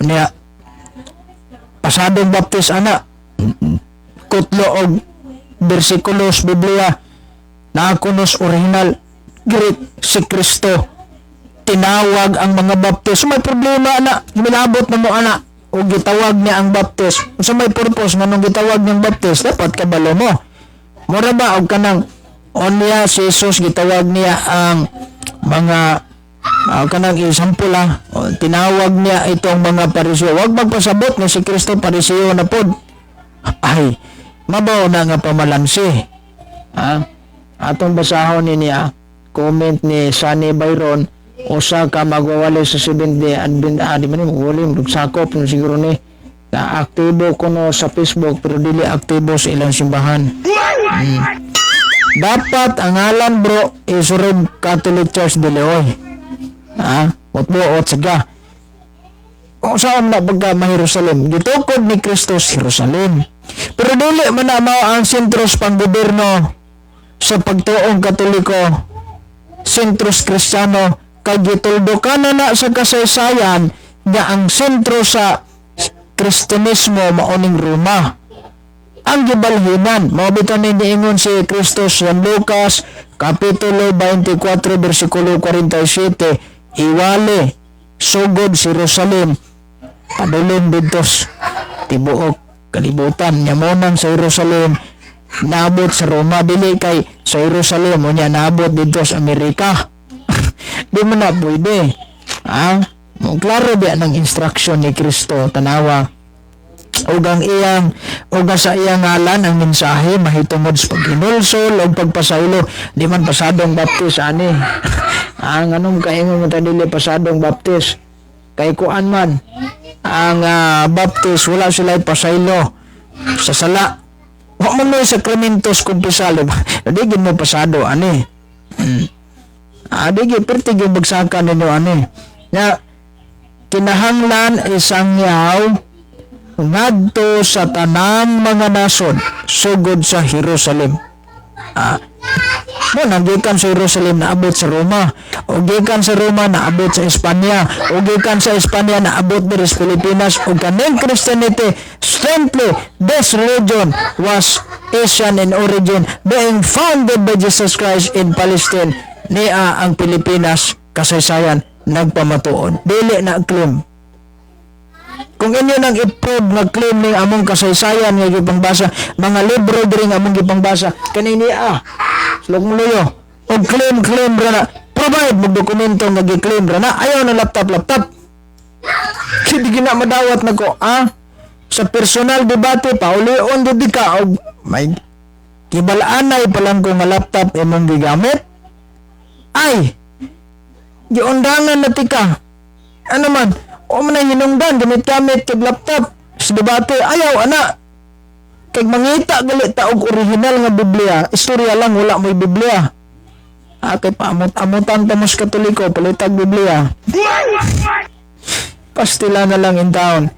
Niya, pasadong baptist ana, kutlo og bersikulos Biblia na kunos original Greek. Si Kristo tinawag ang mga baptist. May problema na milabot na mo ana o gitawag niya ang baptist. Unsa may purpose nganong gitawag niyang baptist? Dapat kabalo mo. Mura ba og kanang onya si Jesus gitawag niya ang mga kanang example o, tinawag niya itong mga Pariseo. Wag magpasabot nga si Kristo Pariseo na pod. Ay, mabaw na nga pamalansi. Ha? Atong basahon ni niya comment ni Sunny Byron, usa ka magwawali sa Seventh Day Advent, di man ni magwawali, sakop no siguro ni na aktibo kuno sa Facebook pero dili aktibo sa ilang simbahan. Dapat ang ngalan, bro, is Rome Catholic Church de Leoy. Ha? Utbuot saga. Kung saan na pagka ma-Jerusalem, gitukod ni Kristo sa Jerusalem. Pero dili man na mao ang sentro sa panggobyerno sa pagtuong Katoliko, sentros Kristiyano, kay gituldukan na na sa kasaysayan nga ang sentro sa Kristiyanismo maoning Roma ang gibalhinan. Mao bitaw ni niingon si Kristo sa Lucas kapitulo 24 bersikulo 47, iwali sugod si Jerusalem padulong didto sa tibuok kalibutan. Nya monang sa Jerusalem naabot sa Roma, dili kay sa Jerusalem unya naabot didto sa Amerika. Di man na pwede. Ah, mo klaro biya ng instruction ni Kristo. Tanawa ug ang iyang ug sa iyang ngalan ang mensahe mahitungod sa paghinulsol ug pagpasaylo. Di man pasadong baptist ani. Ang anong kaingon mo ta dili pasadong baptist? Kay kuan man ang baptist, wala sila pasaylo sa sala. Wa man may sakramentos kumpisal, ba? Di gid mo pasado ani. Di gid perti gyud bagsakan ninyo ani. Nya kinahanglan isangyaw ngadto sa tanang mga nasod sugod sa Jerusalem. Mo nang gikan sa Jerusalem naabot sa Roma, o gikan sa Roma naabot sa Espanya, o gikan sa Espanya naabot diri sa Pilipinas. Ug kaning Christianity, simply this religion was Asian in origin, being founded by Jesus Christ in Palestine. Nia ang Pilipinas, kasaysayan nagpamatuod. Dili na claim. Kung inyo nang i-prove nga claim ning among kasaysayan nga gipangbasa, mga libro diri nga among gipangbasa, kani niya sulok muluyo og claim claim ra na, provide mo dokumento nga gi-claim ra na. Ayaw na laptop laptop. Hindi gina madawat nako ah. Sa personal debate paulion jud ka og may kibalaan pa lang ko nga laptop imong gigamit. Ay, giundangan na tika. Ano man o man ang hinungdan, gamit-gamit kag laptop sa debate. Ayaw ana, kay mangita gali ta og original nga Biblia. Istorya lang, wala mo'y Biblia. Kay paamot-amutan pa mos Katoliko, palitag Biblia. Pastila na lang in town.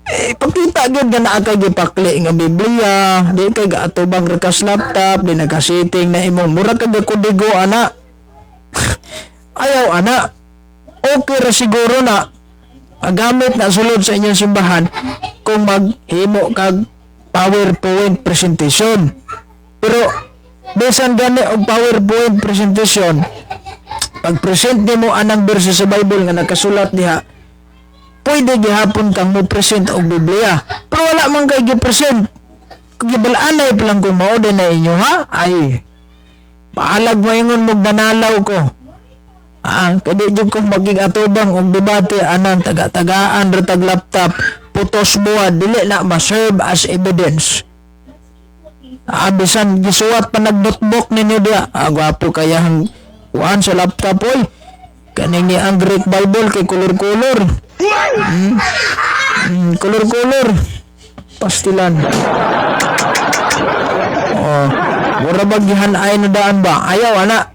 Eh, pagkita gyud nga naa kay gipakli nga Biblia, di kay gaatubang ra kas laptop, di nagka-setting na imong mura kag kodigo ana. Ayaw ana. Okay ra siguro na magamit na sulod sa inyong simbahan kung maghimo kag PowerPoint presentation. Pero bisan gani og PowerPoint presentation, pag present nimo anang verse sa Bible nga nakasulat diha, pwede gihapon kang mo present og Biblia. Pero wala man kay gi-present. Kung gibalaan pa lang kung mao din na inyo ha, ay paalag moingon mo banalaw ko. Kay di jud ko maging atubang og debate anang taga-tagaan ra tag laptop, putos buwan, dili na ma-serve as evidence. Bisan gisuwat pa nag-notebook ninyo diya. Gwapo kayang kuan sa laptop oy. Kaning ni ang Greek Bible kay kolor-kolor. Kolor-kolor. Pastilan. Oh, mura ba gihan-ay na daan ba? Ayaw ana.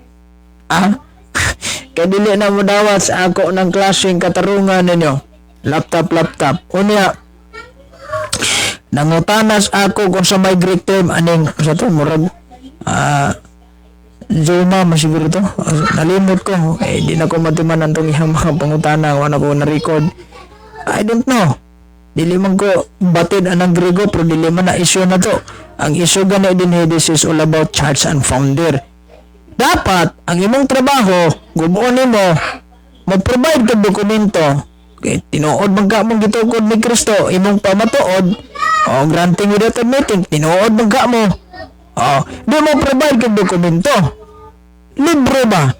Kay dili na mo dawat sa ako ng klaseng katarungan ninyo. Laptop, laptop. Unya, nangutanas ako kung sa may Greek term aning sa to murag Ah, Zuma masiguro to. Nalimot ko. Eh, di na ko matiman antong iyang mga pangutana. Wala ko na-record. I don't know. Dili man ko batid anang Grego, pero dili man na issue na to. Ang issue gani din, this is all about church and founder. Dapat ang imong trabaho, gubuon nimo, mo-provide ka dokumento. Okay, tinuod man ka mong gitukod ni Kristo, imong pamatuod, o granting without admitting, tinuod man ka mo. O, di mo provide ka dokumento. Libro ba?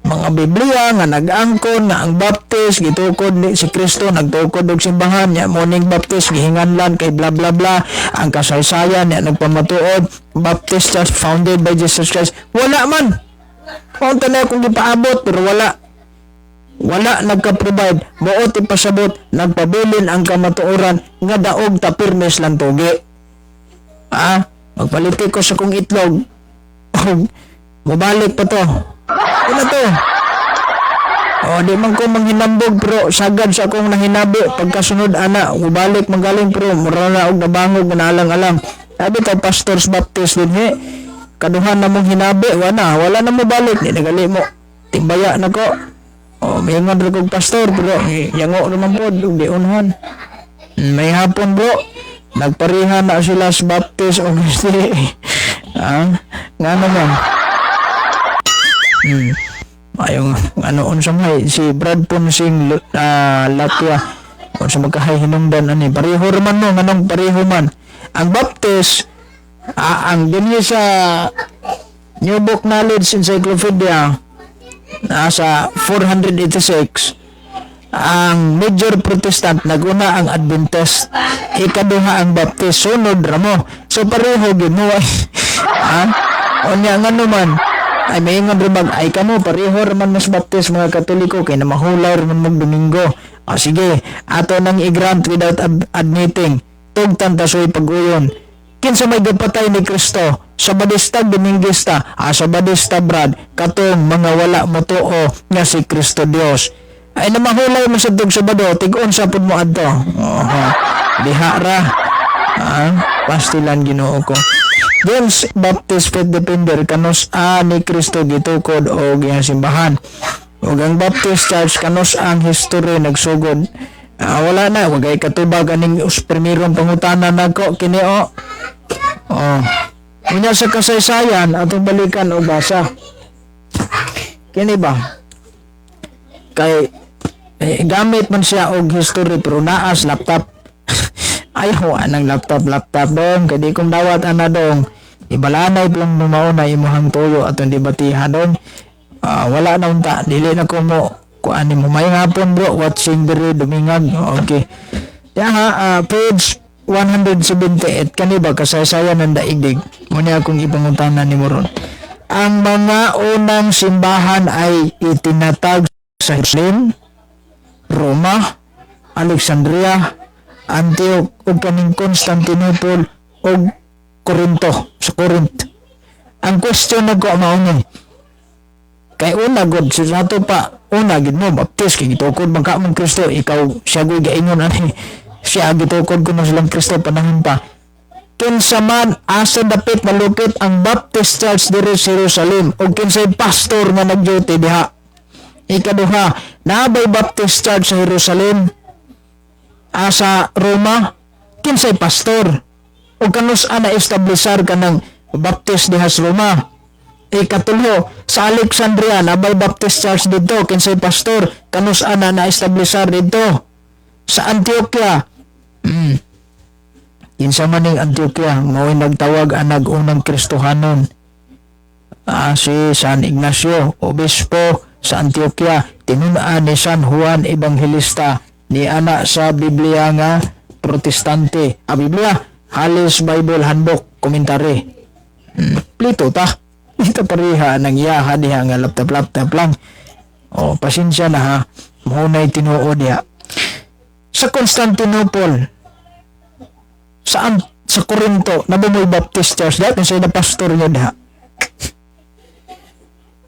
Mga Biblia nga nag-angkon nga ang Baptist gitukod ni si Kristo, nagtukod og simbahan niya, morning Baptist gihinganlan kay bla bla bla, ang kasaysayan niya nagpamatuod Baptist Church founded by Jesus Christ. Wala man. Unta na akong gipaabot, pero wala wala nagka-provide. Buot ipasabot, nagpabilin ang kamatuoran nga daog ta pirmes lang tugi. Ah, magpalitik ko sa kong itlog, mobalik pa to. Ano to? O, di man ko manghinambog, pero sagad sa akong nahinabi pagkasunod ana, mubalik magaling, pero mura na og nabangog na alang-alang. Sabi to Pastors Baptist din he. Kaduhan na mong hinabi, wala, wala na mo balik, di nagali mo. Timbaya na ko. O, may nga kog pastor, pero yango naman po, ug di unhan. May hapon, bro. Nagpareha na sila sa Baptist o hindi. Ah, nga naman. Ayong ano, unsa may si Brad Ponsing, Latya, unsa magkahay hinungdan ani, pareho man mo, nganong pareho man ang Baptist, ang dinhi sa New Book Knowledge Encyclopedia nasa 486, ang major Protestant, naguna ang Adventist, ikaduha ang Baptist, sunod ramo. So pareho gyud mo. Ah, unya ngano man ay maingon ra ay kamo, pareho ra man mas Baptist, mga Katoliko, kay na mahulay ra man mag Domingo. O sige, ato nang i-grant without admitting, tugtan tasoy pag-uyon. Kinsa may gapatay ni Kristo? Sabadista, Domingista? Ah, Sabadista, Brad, katong mga wala motuo nga si Kristo Dios. Ay namahulay mo sa tug Sabado, tig-on sa pud mo adto. Oho. Diha ra. Ah, pastilan, Ginoo ko. James Baptist Faith Defender, kanus a ni Kristo gitukod og iyang simbahan? Ug ang Baptist Church, kanus ang history nagsugod? Ah, wala na, wagay katubag aning primerong pangutana nako kini o. Oh. Unya sa kasaysayan, atong balikan og basa. Kini ba? Kay eh, gamit man siya og history, pero naas laptop. Ayaw anang laptop laptop dong, kay di kong dawat ana dong. Ibalanay lang mo mauna imuhang tuyo atong debatihan dong. Ah, wala na unta, dili na ko mo kuan mo. May hapon, bro, watching diri Dumingag. Okay. Ya ha, page 178, kani ba, kasaysayan ng daigdig. Muna akong ipangutana ni ron. Ang mga unang simbahan ay itinatag sa Jerusalem, Roma, Alexandria, Antioch ug kaning Constantinople ug Corinto, sa Corinth. Ang question nagko mao ni. Kay una god sa ato pa, una gid mo Baptist kay gitukod man ka mong Kristo, ikaw siya goy gaingon ani siya, gitukod ko na silang Kristo panahon pa. Kinsa man, asa dapit malupit ang Baptist Church diri sa Jerusalem ug kinsay pastor nga nag-duty diha? Ikaduha, naabay Baptist Church sa Jerusalem? Asa Roma, kinsay pastor? O kanus na establisar ka ng Baptist diha sa Roma? Ikatulo, sa Alexandria, nabay Baptist Church dito? Kinsay pastor? Kanus ana na establisar dito? Sa Antioquia, kinsa man ning Antioquia? Mao'y nagtawag anag unang Kristohanon. Ah, si San Ignacio, obispo sa Antioquia, tinun-an ni San Juan Evangelista, ni ana sa Biblia nga Protestante. Ah, Biblia, Halley's Bible Handbook, commentary. Plito ta. Ito pareha nang iyaha diha nga laptop-laptop lang. O, pasensya na ha. Mahunay tinuod diha. Sa Constantinople, sa Corinto, nabumoy Baptist Church dahil sa na pastor niya diha?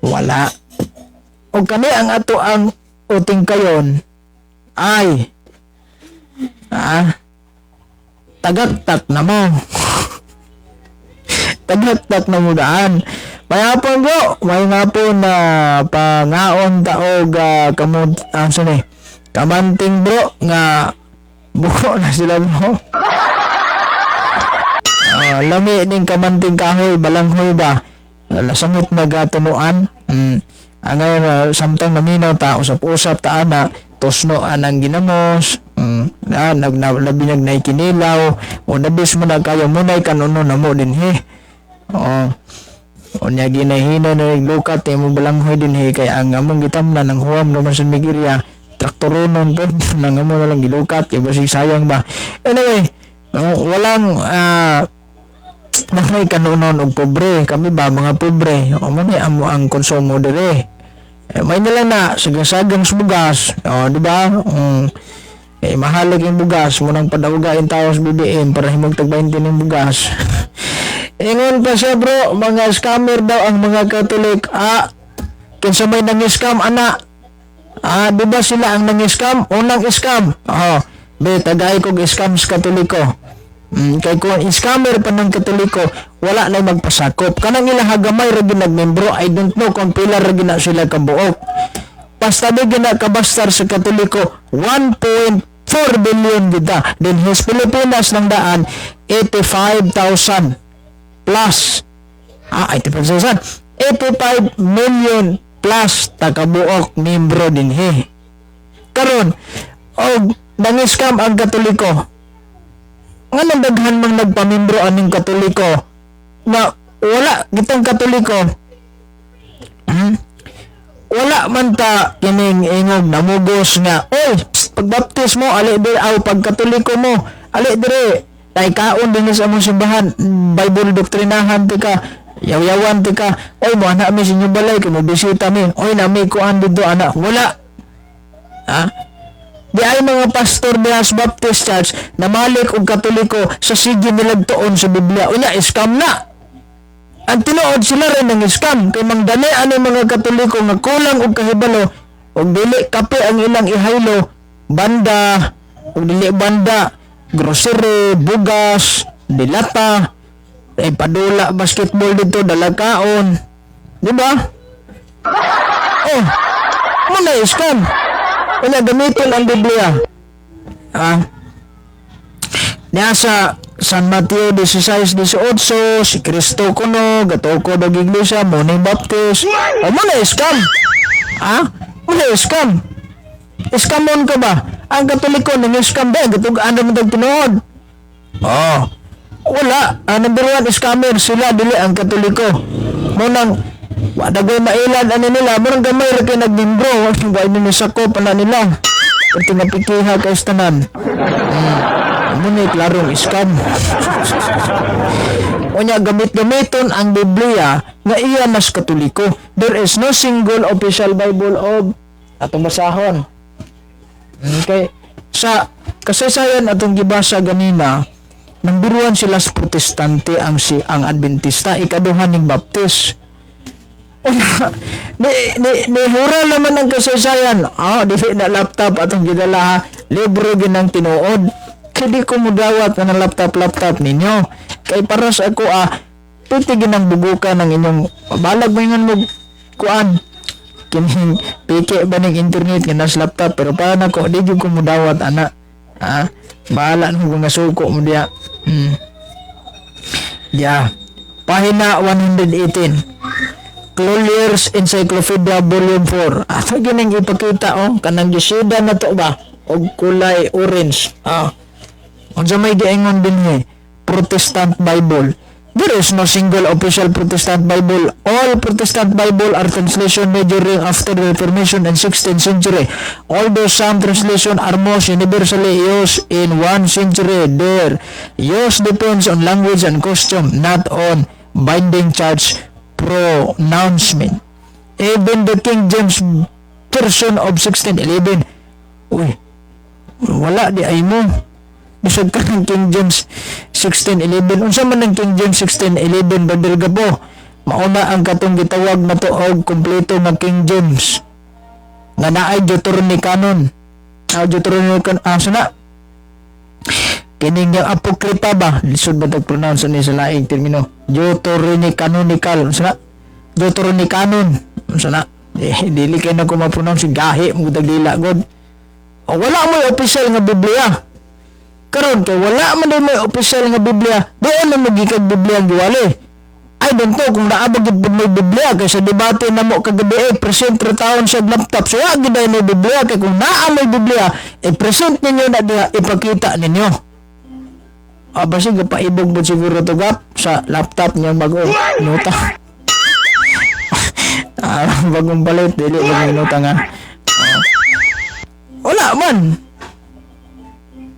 Wala. O kani ang ato ang uting kayon ay tagaktak na mo. Tagaktak na mo daan. May hapon, bro. May hapon na pangaon ta og kamot ang sani. Kamanting, bro, nga buko na sila, bro. Ah, lami ning kamanting kahoy, balanghoy ba? Lasamot nagatunuan. Ang ngayon, samtang naminaw ta, usap-usap ta ana, tosno anang ginamos, na, nag, na, labi nag naikinilaw, o nabis mo na kayo, munay kanuno na mo din he. Oo. O niya ginahina na naglukat, eh, mo balanghoy din he, kay ang among gitamnan, ang huwam naman sa Migirya, traktoronon po, nang amo na lang gilukat, kay basig sayang ba. Anyway, oh, walang, mga kanunon og pobre kami ba, mga pobre o man amo ang konsumo dire eh, may nila na sagang-sagang sa bugas, o di ba? Eh, mahalag yung bugas mo nang padawgain tao sa BBM para himog tag 20 ng bugas. Ingon pa siya, bro, mga scammer daw ang mga Katolik. Ah, kinsa may nang scam ana? Ah, di ba sila ang nang scam? Unang scam. Oh, be tagay kog scam sa Katoliko. Kay kung scammer pa ng Katoliko, wala na magpasakop. Kanang ila gamay ra gyud nagmembro, I don't know kung pila ra gyud na sila kabuok. Basta di gyud na kabastar sa Katoliko, 1.4 billion kita. Then his Pilipinas ng daan, 85,000 plus. Ah, 85,000. 85 million plus takabuok membro dinhi. Karon, og nang-scam ang Katoliko, nga daghan mang nagpamembro aning Katoliko na wala kitang Katoliko, Wala man ta kining ingog namugos nga, "Oy, psst, pagbaptis mo, ali dire, aw pag Katoliko mo, ali dire tay kaon dinhi sa among simbahan, Bible doktrinahan ti ka, yaw-yawan ti ka, oy, mo ana mi sa inyong balay kay mo bisita mi, oy, nami kuan didto ana." Wala, ha. Di ay mga pastor diha sa Baptist Church na malik og Katoliko sa sige nilag tuon sa Biblia. Unya, scam na. Ang tinuod, sila rin ang scam kay mangdali ani mga Katoliko nga kulang og kahibalo og dili kape ang ilang ihaylo, banda, og dili banda, grocery, bugas, dilata, ay padula basketball dito, dala kaon. Di ba? Oh, mo na scam. Wala gamiton ang Biblia. Ah. Niya sa San Mateo 16:18, si Kristo kuno gatukod og iglesia mo ning Baptist. O mo na scam. Ah? Mo na scam. Scamon ka ba? Ang Katoliko nang scam ba? Gatugaan naman tag tinuod. Oh. Wala. Ang number one scammer sila, dili ang Katoliko. Mo nang wa dagoy mailad ani nila, mo nang gamay ra kay nagmimbro, wa ni sakop ana nila. Pero napikiha kay tanan. Mo ni klarong scam. Unya gamit-gamiton ang Biblia nga iya mas Katoliko. There is no single official Bible of atong basahon. Okay. Sa kasaysayan atong gibasa ganina, number one sila sa Protestante ang si ang Adventista, ikaduha ning Baptist. Unya, ni hura naman ang kasaysayan. Ah, dili na laptop atong gidala ha. Libro ginang tinuod. Kay di ko mudawat na ng laptop-laptop ninyo. Kay para sa ako ah, pwede ginang bugukan ng inyong balag mo ingon mo kuan kining piki ba ning internet nga nas laptop, pero para nako di jud ko mudawat ana ha. Bahala mo kung nga suko mo diya. Yeah, pahina 118, Collier's Encyclopedia Volume 4. Ato gining ipakita oh, kanang gisida na to ba og kulay orange. Ah. Unsa may giingon dinhi? Protestant Bible. There is no single official Protestant Bible. All Protestant Bible are translation made during after the Reformation in 16th century. Although some translation are most universally used in one century, their use depends on language and custom, not on binding church pronouncement. Even the King James Version of 1611. Uy, wala di ay mo. Bisag ka ng King James 1611. Unsa man ang King James 1611, Brother Gabo? Mauna ang katong gitawag na to og kompleto nga King James. Nga naay Deuteronomy Canon. Ah, Deuteronomy Canon. Ah, sana. Kining yung Apocrypha ba? Lisod ba tag-pronounce ni sa laing termino? Deuterocanonical. Unsa na? Deuterocanon. Unsa na? Eh, dili kay na ko ma-pronounce, gahi mo dila god. O, wala mo official nga Biblia. Karon kay wala man daw may official nga Biblia, diin na mo gikag Biblia ang giwali? I don't know kung naa ba gid may Biblia kay sa debate namo kagabi eh, present ra taon sa laptop. So wa gid may Biblia kay kung naa may Biblia, i-present ninyo na diha, ipakita ninyo. Ah, basig paibog mo siguro to gap sa laptop niya bago nota. Ah, bagong palit, dili bagong nota nga. Ah. Wala man.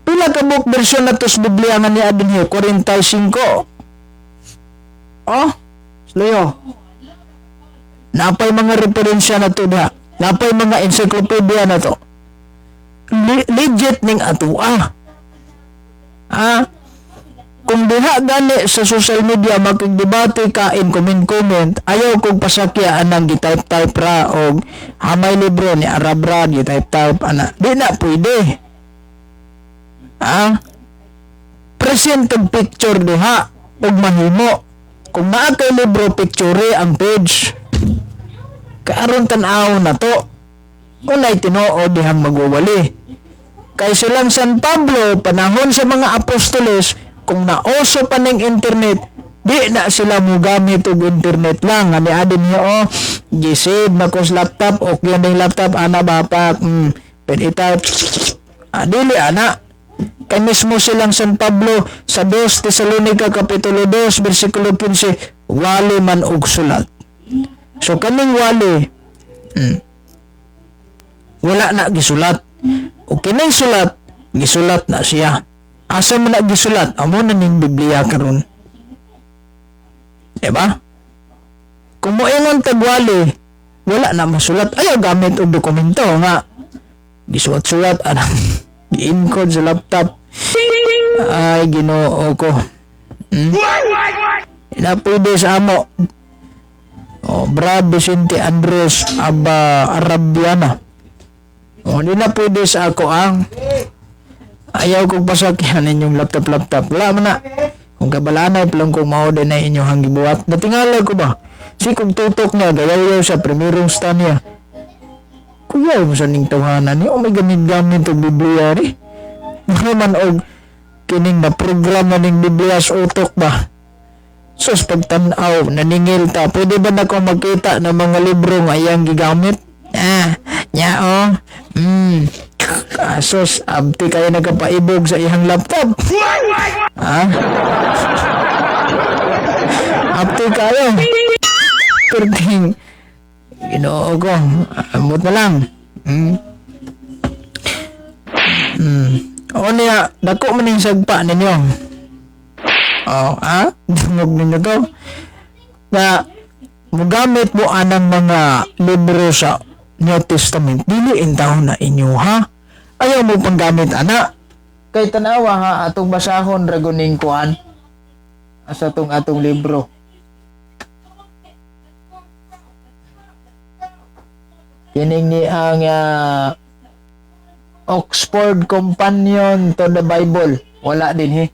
Pila ka book version na to sa Biblia nga ni dinhi? 45. Oh, Leo. Napay mga referensya na to diha. Napay mga encyclopedia na to. Legit ning atua. Ah, kung diha gani sa social media makigdebate ka in comment comment, ayaw kong pasakya anang gi-type-type ra og hamay libro ni Arab ra gi-type-type ana. Di na pwede. Ah, present og picture diha og mahimo. Kung naa kay libro, picture ang page. Kaaron tan-aw na to. Unay tinuod dihang magwawali. Kay silang San Pablo, panahon sa mga apostoles, kung naoso pa ning internet, di na sila mugamit og internet lang. Ani adin niyo, oh, gisave na ko sa laptop, okay na yung laptop, ana bapak, pwede type, ah, dili ana. Kay mismo silang San Pablo sa 2 Tesalonica Kapitulo 2 versikulo 15, wali man og sulat. So kaning wali, wala na gisulat. O kining sulat, gisulat na siya. Asa man na gisulat? Amo na ning Biblia karon. Diba? Kung moingon tagwali, wala na masulat. Ayaw gamit og dokumento nga gisulat-sulat anang gi-encode sa laptop. Ay, Ginoo ko. Na pwede sa amo. Oh, Brad Vicente Andres Aba Arabiana. Oh, di na pwede sa ako ang ayaw kong pasakyan inyong laptop-laptop. Wala man na. Kung kabalanay, palang kung mao din na inyong hanggibuhat. Natingala ko ba? Si kung tutok niya, gayaw sa primerong stand niya. Kuya mo sa ning tawhanan niya. Oh, may gamit-gamit og Biblia ni. Mga man og kining na programa ning Biblia sa utok ba? Sus, pagtanaw, naningil ta. Pwede ba na ko makita ng mga libro nga iyang gigamit? Ah, nya oh. Ah, sus, abti kayo nagkapaibog sa iyang laptop. Ah? Abti kayo. Perting. Ginoo ko. Amot na lang. O niya, dako man yung sagpa ninyo. Oh, ah? Dungog ninyo to. Na, mugamit mo anang mga libro sa New Testament, dili intawon na inyo, ha? Ayaw mo panggamit, ana. Kay tanawa, ha, atong basahon raguning kuan. Asa tong atong libro. Kining ni ang Oxford Companion to the Bible. Wala din, he.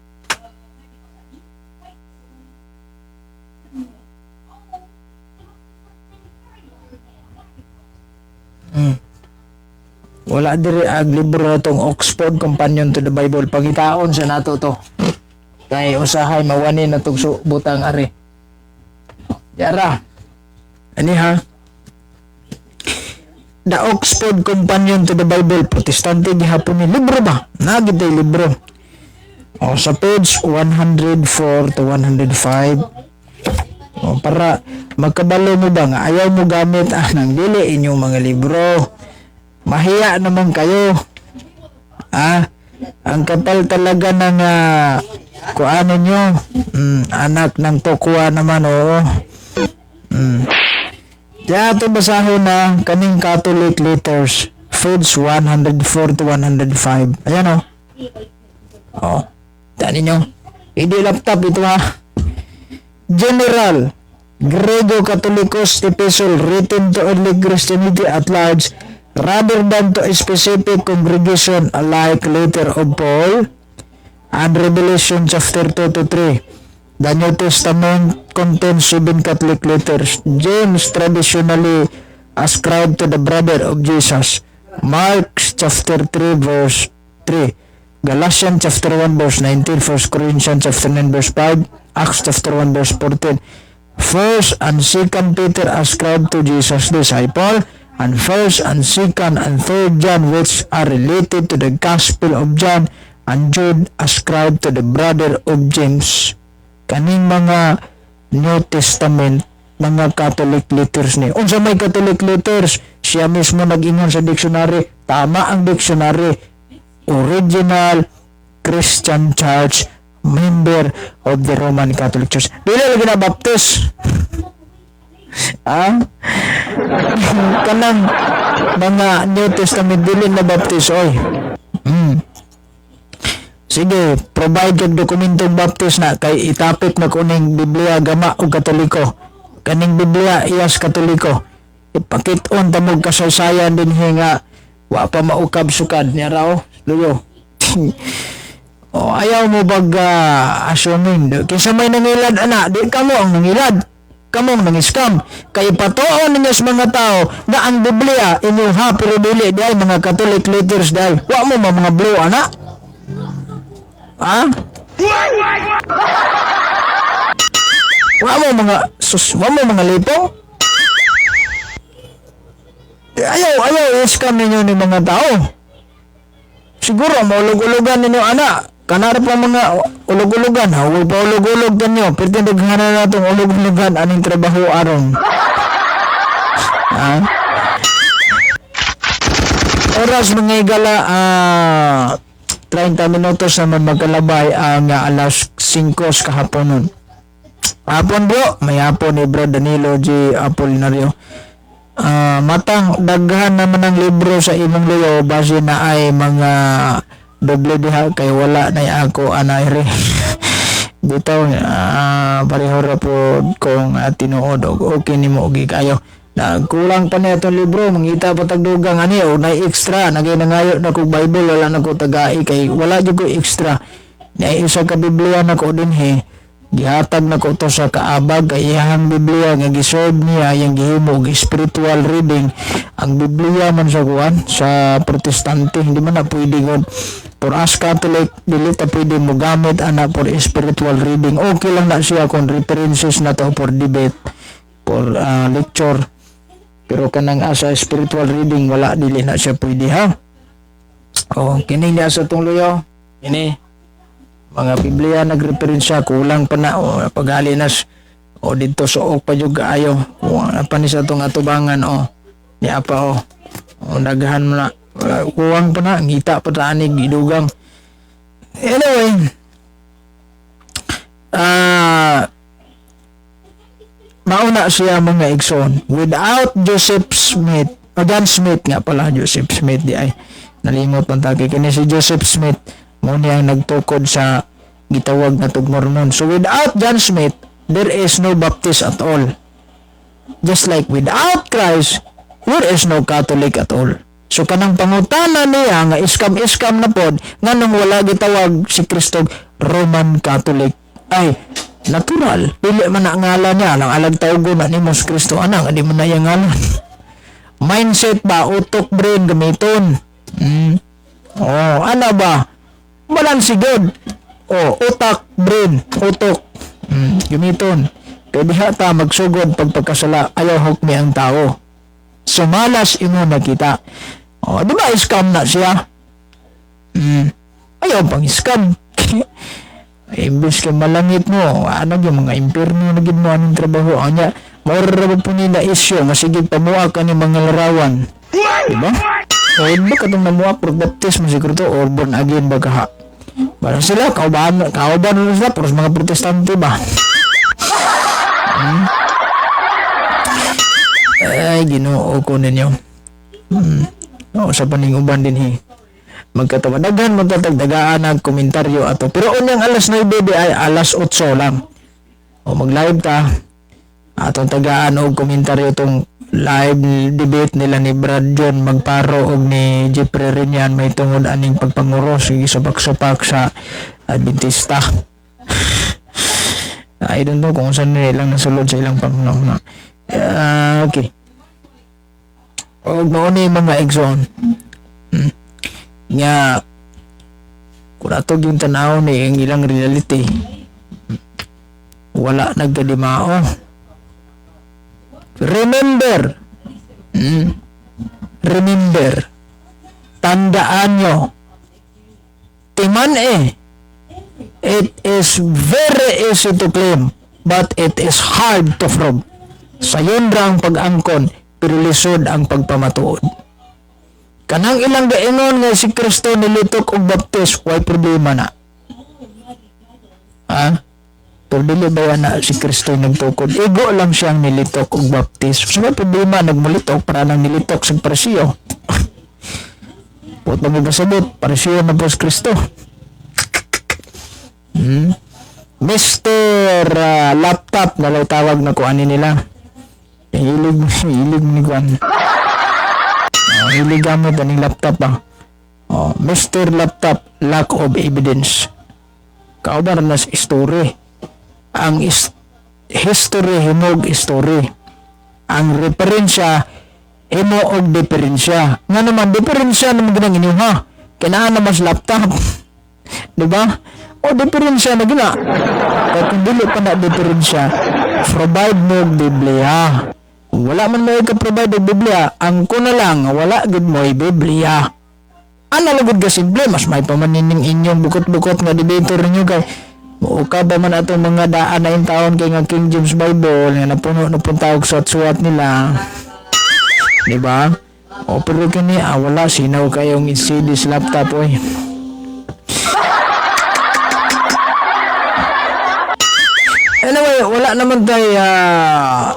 Wala diri ang libro na tong Oxford Companion to the Bible. Pangitaon sa nato to. Kay usahay mawani na tong butang ari. Yara. Ani ha? The Oxford Companion to the Bible, Protestante gihapon ni libro ba? Nagid day libro. O, sa page 104 to 105. O, para magkabalo mo ba nga ayaw mo gamit anang dili inyong mga libro. Mahiya naman kayo. Ah, ang kapal talaga ng kuano nyo. Anak ng tokwa naman, oo. Kaya ito basahon na kaning Catholic letters, page 104 to 105. Ayan o. Oh. Tani nyo. Hindi laptop ito ha. General Grego Catholicos epistle written to early Christianity at large rather than to a specific congregation alike letter of Paul. And Revelation chapter 2 to 3. The New Testament contains seven Catholic letters. James, traditionally ascribed to the brother of Jesus. Mark chapter 3 verse 3. Galatians chapter 1 verse 19, 1 Corinthians chapter 9 verse 5, Acts chapter 1 verse 14. First and Second Peter ascribed to Jesus disciple, and First and Second and Third John, which are related to the Gospel of John, and Jude, ascribed to the brother of James. Kaning mga New Testament, mga Catholic letters ni. Unsa may Catholic letters? Siya mismo nag-ingon sa dictionary. Tama ang dictionary. Original Christian Church, member of the Roman Catholic Church. Dili lagi na Baptist. Ah? Kanang mga New Testament, dili na Baptist oy. Sige, provide kag dokumentong Baptist na kay itapik na kuning Biblia gama og Katoliko. Kaning Biblia iyas Katoliko. Ipakit-on ta mo kasaysayan dinhi nga wa pa maukab sukad niya raw luyo. Oh, ayaw mo bag assuming kinsa may nangilad ana, di kamo ang nangilad. Kamo ang nang-scam. Kay patuon ninyo sa mga tao na ang Biblia inyo ha, pero dili di ay mga Catholic letters dai. Wa mo mga blue ana. Ha? Wa mo mga sus, wa mo mga lipong. Ayaw, ayaw i-scam ninyo ni mga tao. Siguro maulog-ulogan ninyo ana. Kanara pa mga ulog-ulogan, ha? Huwag pa ulog-ulog ninyo. Pero daghanan na itong ulog-ulogan aning trabaho aron. Ha? Oras, mga higala, 30 minutos naman magkalabay ang alas 5 sa kahaponon. Hapon, bro, may hapon ni Bro Danilo G. Apolinario. Matang daghan naman ang libro sa imong luyo, base na ay mga doble diha kay wala na ako anay re. Bitaw, pareho ra po kung tinuod og okay nimo og kayo. Nagkulang pa niya itong libro, mangita pa tagdugang ani o na extra, nagay nangayo na kog Bible, wala na ko tagai kay wala jud ko extra. Na isa ka Biblia na ko dinhi, gihatag na ko to sa kaabag kay iyang Biblia nga gisolve niya yang gihimo og spiritual reading. Ang Biblia man sa kuan sa Protestante, hindi man na pwede gud. For us Catholic, dili ta pwede mo gamit ana for spiritual reading. Okay lang na siya kung references na to for debate, for lecture. Pero kanang asa spiritual reading, wala, dili na siya pwede ha. Oh, kini niya sa tong luyo. Kini mga Biblia nagreferensya, kulang pa na o pagali nas o dito suok pa jud kaayo. Kulang pa ni sa tong atubangan o niya pa o. O daghan mo na. Wala, kuwang pa na, ngita pa ta ani gidugang. Anyway, mauna siya, mga igsoon. Without Joseph Smith, o John Smith nga pala, Joseph Smith di ay nalimot man ta kay kini si Joseph Smith mo niya ang nagtukod sa gitawag na tug Mormon. So without John Smith, there is no Baptist at all. Just like without Christ, there is no Catholic at all. So kanang pangutana niya nga iskam-iskam na pod, nganong wala gitawag si Kristo Roman Catholic, ay natural dili man na ngalan niya lang alag tawgon na nimo si Kristo ana nga di man na iya ngalan. Mindset ba, utok, brain gamiton. Oh, ana ba, balance good. Oh, utak, brain, utok, gamiton kay diha ta magsugod pagpagkasala. Ayaw hukmi ang tao, sumalas imo nakita. Oh, di ba scam na siya? Ayaw pang scam. Imbes kay malangit mo, ano yung mga impierno na gid mo anong trabaho. Anya, maura po nila isyo, nga sige pamuak ka ni mga larawan. Di ba? O di ba katong namuak, pero Baptist mo siguro to, or born again ba kaha? Parang sila, kauban, kauban na sila, pero mga Protestante ba? Ay, Ginoo ko ninyo. Oo, sa paninguban din he. Magkatawa. Daghan mo tatagdagaan ang komentaryo ato. Pero unyang alas 9 di ay alas 8 lang. O mag-live ta. Atong tagaan og komentaryo tong live debate nila ni Brad John Magparo og ni Jeffrey Rinian may tungod aning pagpanguros, sige supak-supak sa Adventista. I don't know kung saan nila ilang nasulod sa ilang panghuna. Ah, okay. Og mao ni, mga igsoon. Nga kung ato yung tanaw ni ang ilang reality, wala nagkadimao. Remember. Remember. Tandaan nyo. Timan eh. It is very easy to claim, but it is hard to prove. Sayon ra ang pag-angkon, pero lisod ang pagpamatuod. Kanang ilang gaingon nga si Kristo nilitok og baptis, way problema na. Ha? Pero dili ba yan na si Kristo yung nagtukod? Igo lang siyang nilitok og baptis. So may problema, nagmulitok para nang nilitok sa parisiyo. Put mo pasabot, parisiyo na po si Kristo. Mr. Laptop na lang tawag na kuanin nila. Hilig, hilig ni kuan. Oh, hilig gamit aning laptop ah. Oh, Mr. Laptop, lack of evidence. Kauban na sa story. Ang history himog story. Ang referensya himo og diferensya. Nga naman diferensya naman ginang inyo ha. Kinaan naman sa laptop. Di ba? O diferensya na gina. Kaya kung dili pa na diferensya, provide mo og Biblia. Kung wala man mo ka-provide og Biblia, ang ko na lang, wala gud mo Biblia. Ana lugod ka simple, mas may pamanining inyong bukot-bukot nga debater ninyo kay muuka ba man atong mga daan na taon kay nga King James Bible nga napuno na pong tawag suwat-suwat nila. Di ba? O pero kini ah, wala sinaw kayong CD sa laptop oy. Anyway, wala naman tayo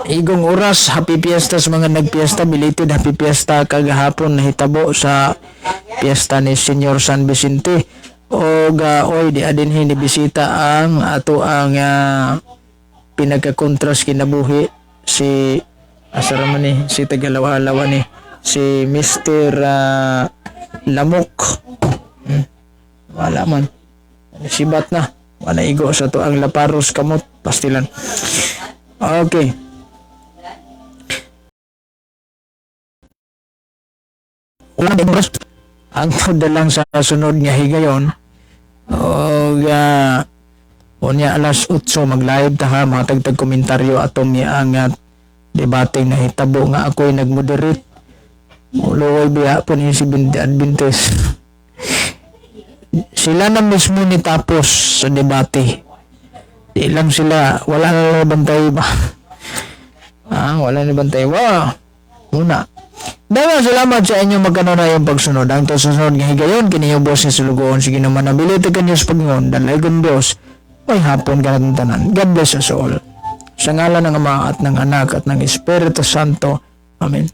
igong oras. Happy Fiesta sa mga nagpiesta. Belated Happy Fiesta kagahapon nahitabo sa piyesta ni Senyor San Vicente. O oy, di adin ni bisita ang ato ang pinagka-contrast kinabuhi si asa ra man ni si Tagalawa-lawa ni si Mr. Lamok. Wala man. Sibat na. Wala igo sa to ang laparos kamot pastilan. Okay. Wala na oras. Ang tuda lang sa sunod nga higayon. O unya alas 8 mag-live ta ha, mga tagtag komentaryo ato mi ang debate na hitabo nga ako'y nagmoderate. Luoy biya po ni si Adventist. Sila na mismo ni tapos sa debate. Di lang sila, wala na lang bantay ba? Ah, wala na bantay. Wow. Muna. Daghang salamat sa inyo magkano na yung pagsunod. Ang susunod nga higayon, kini yung boss ni sulugoon. Sige naman, nabilit ka niyo sa Panginoon. Dalaygon Diyos. May hapon ka natin tanan. God bless us all. Sa ngalan ng Ama at ng Anak at ng Espiritu Santo. Amen.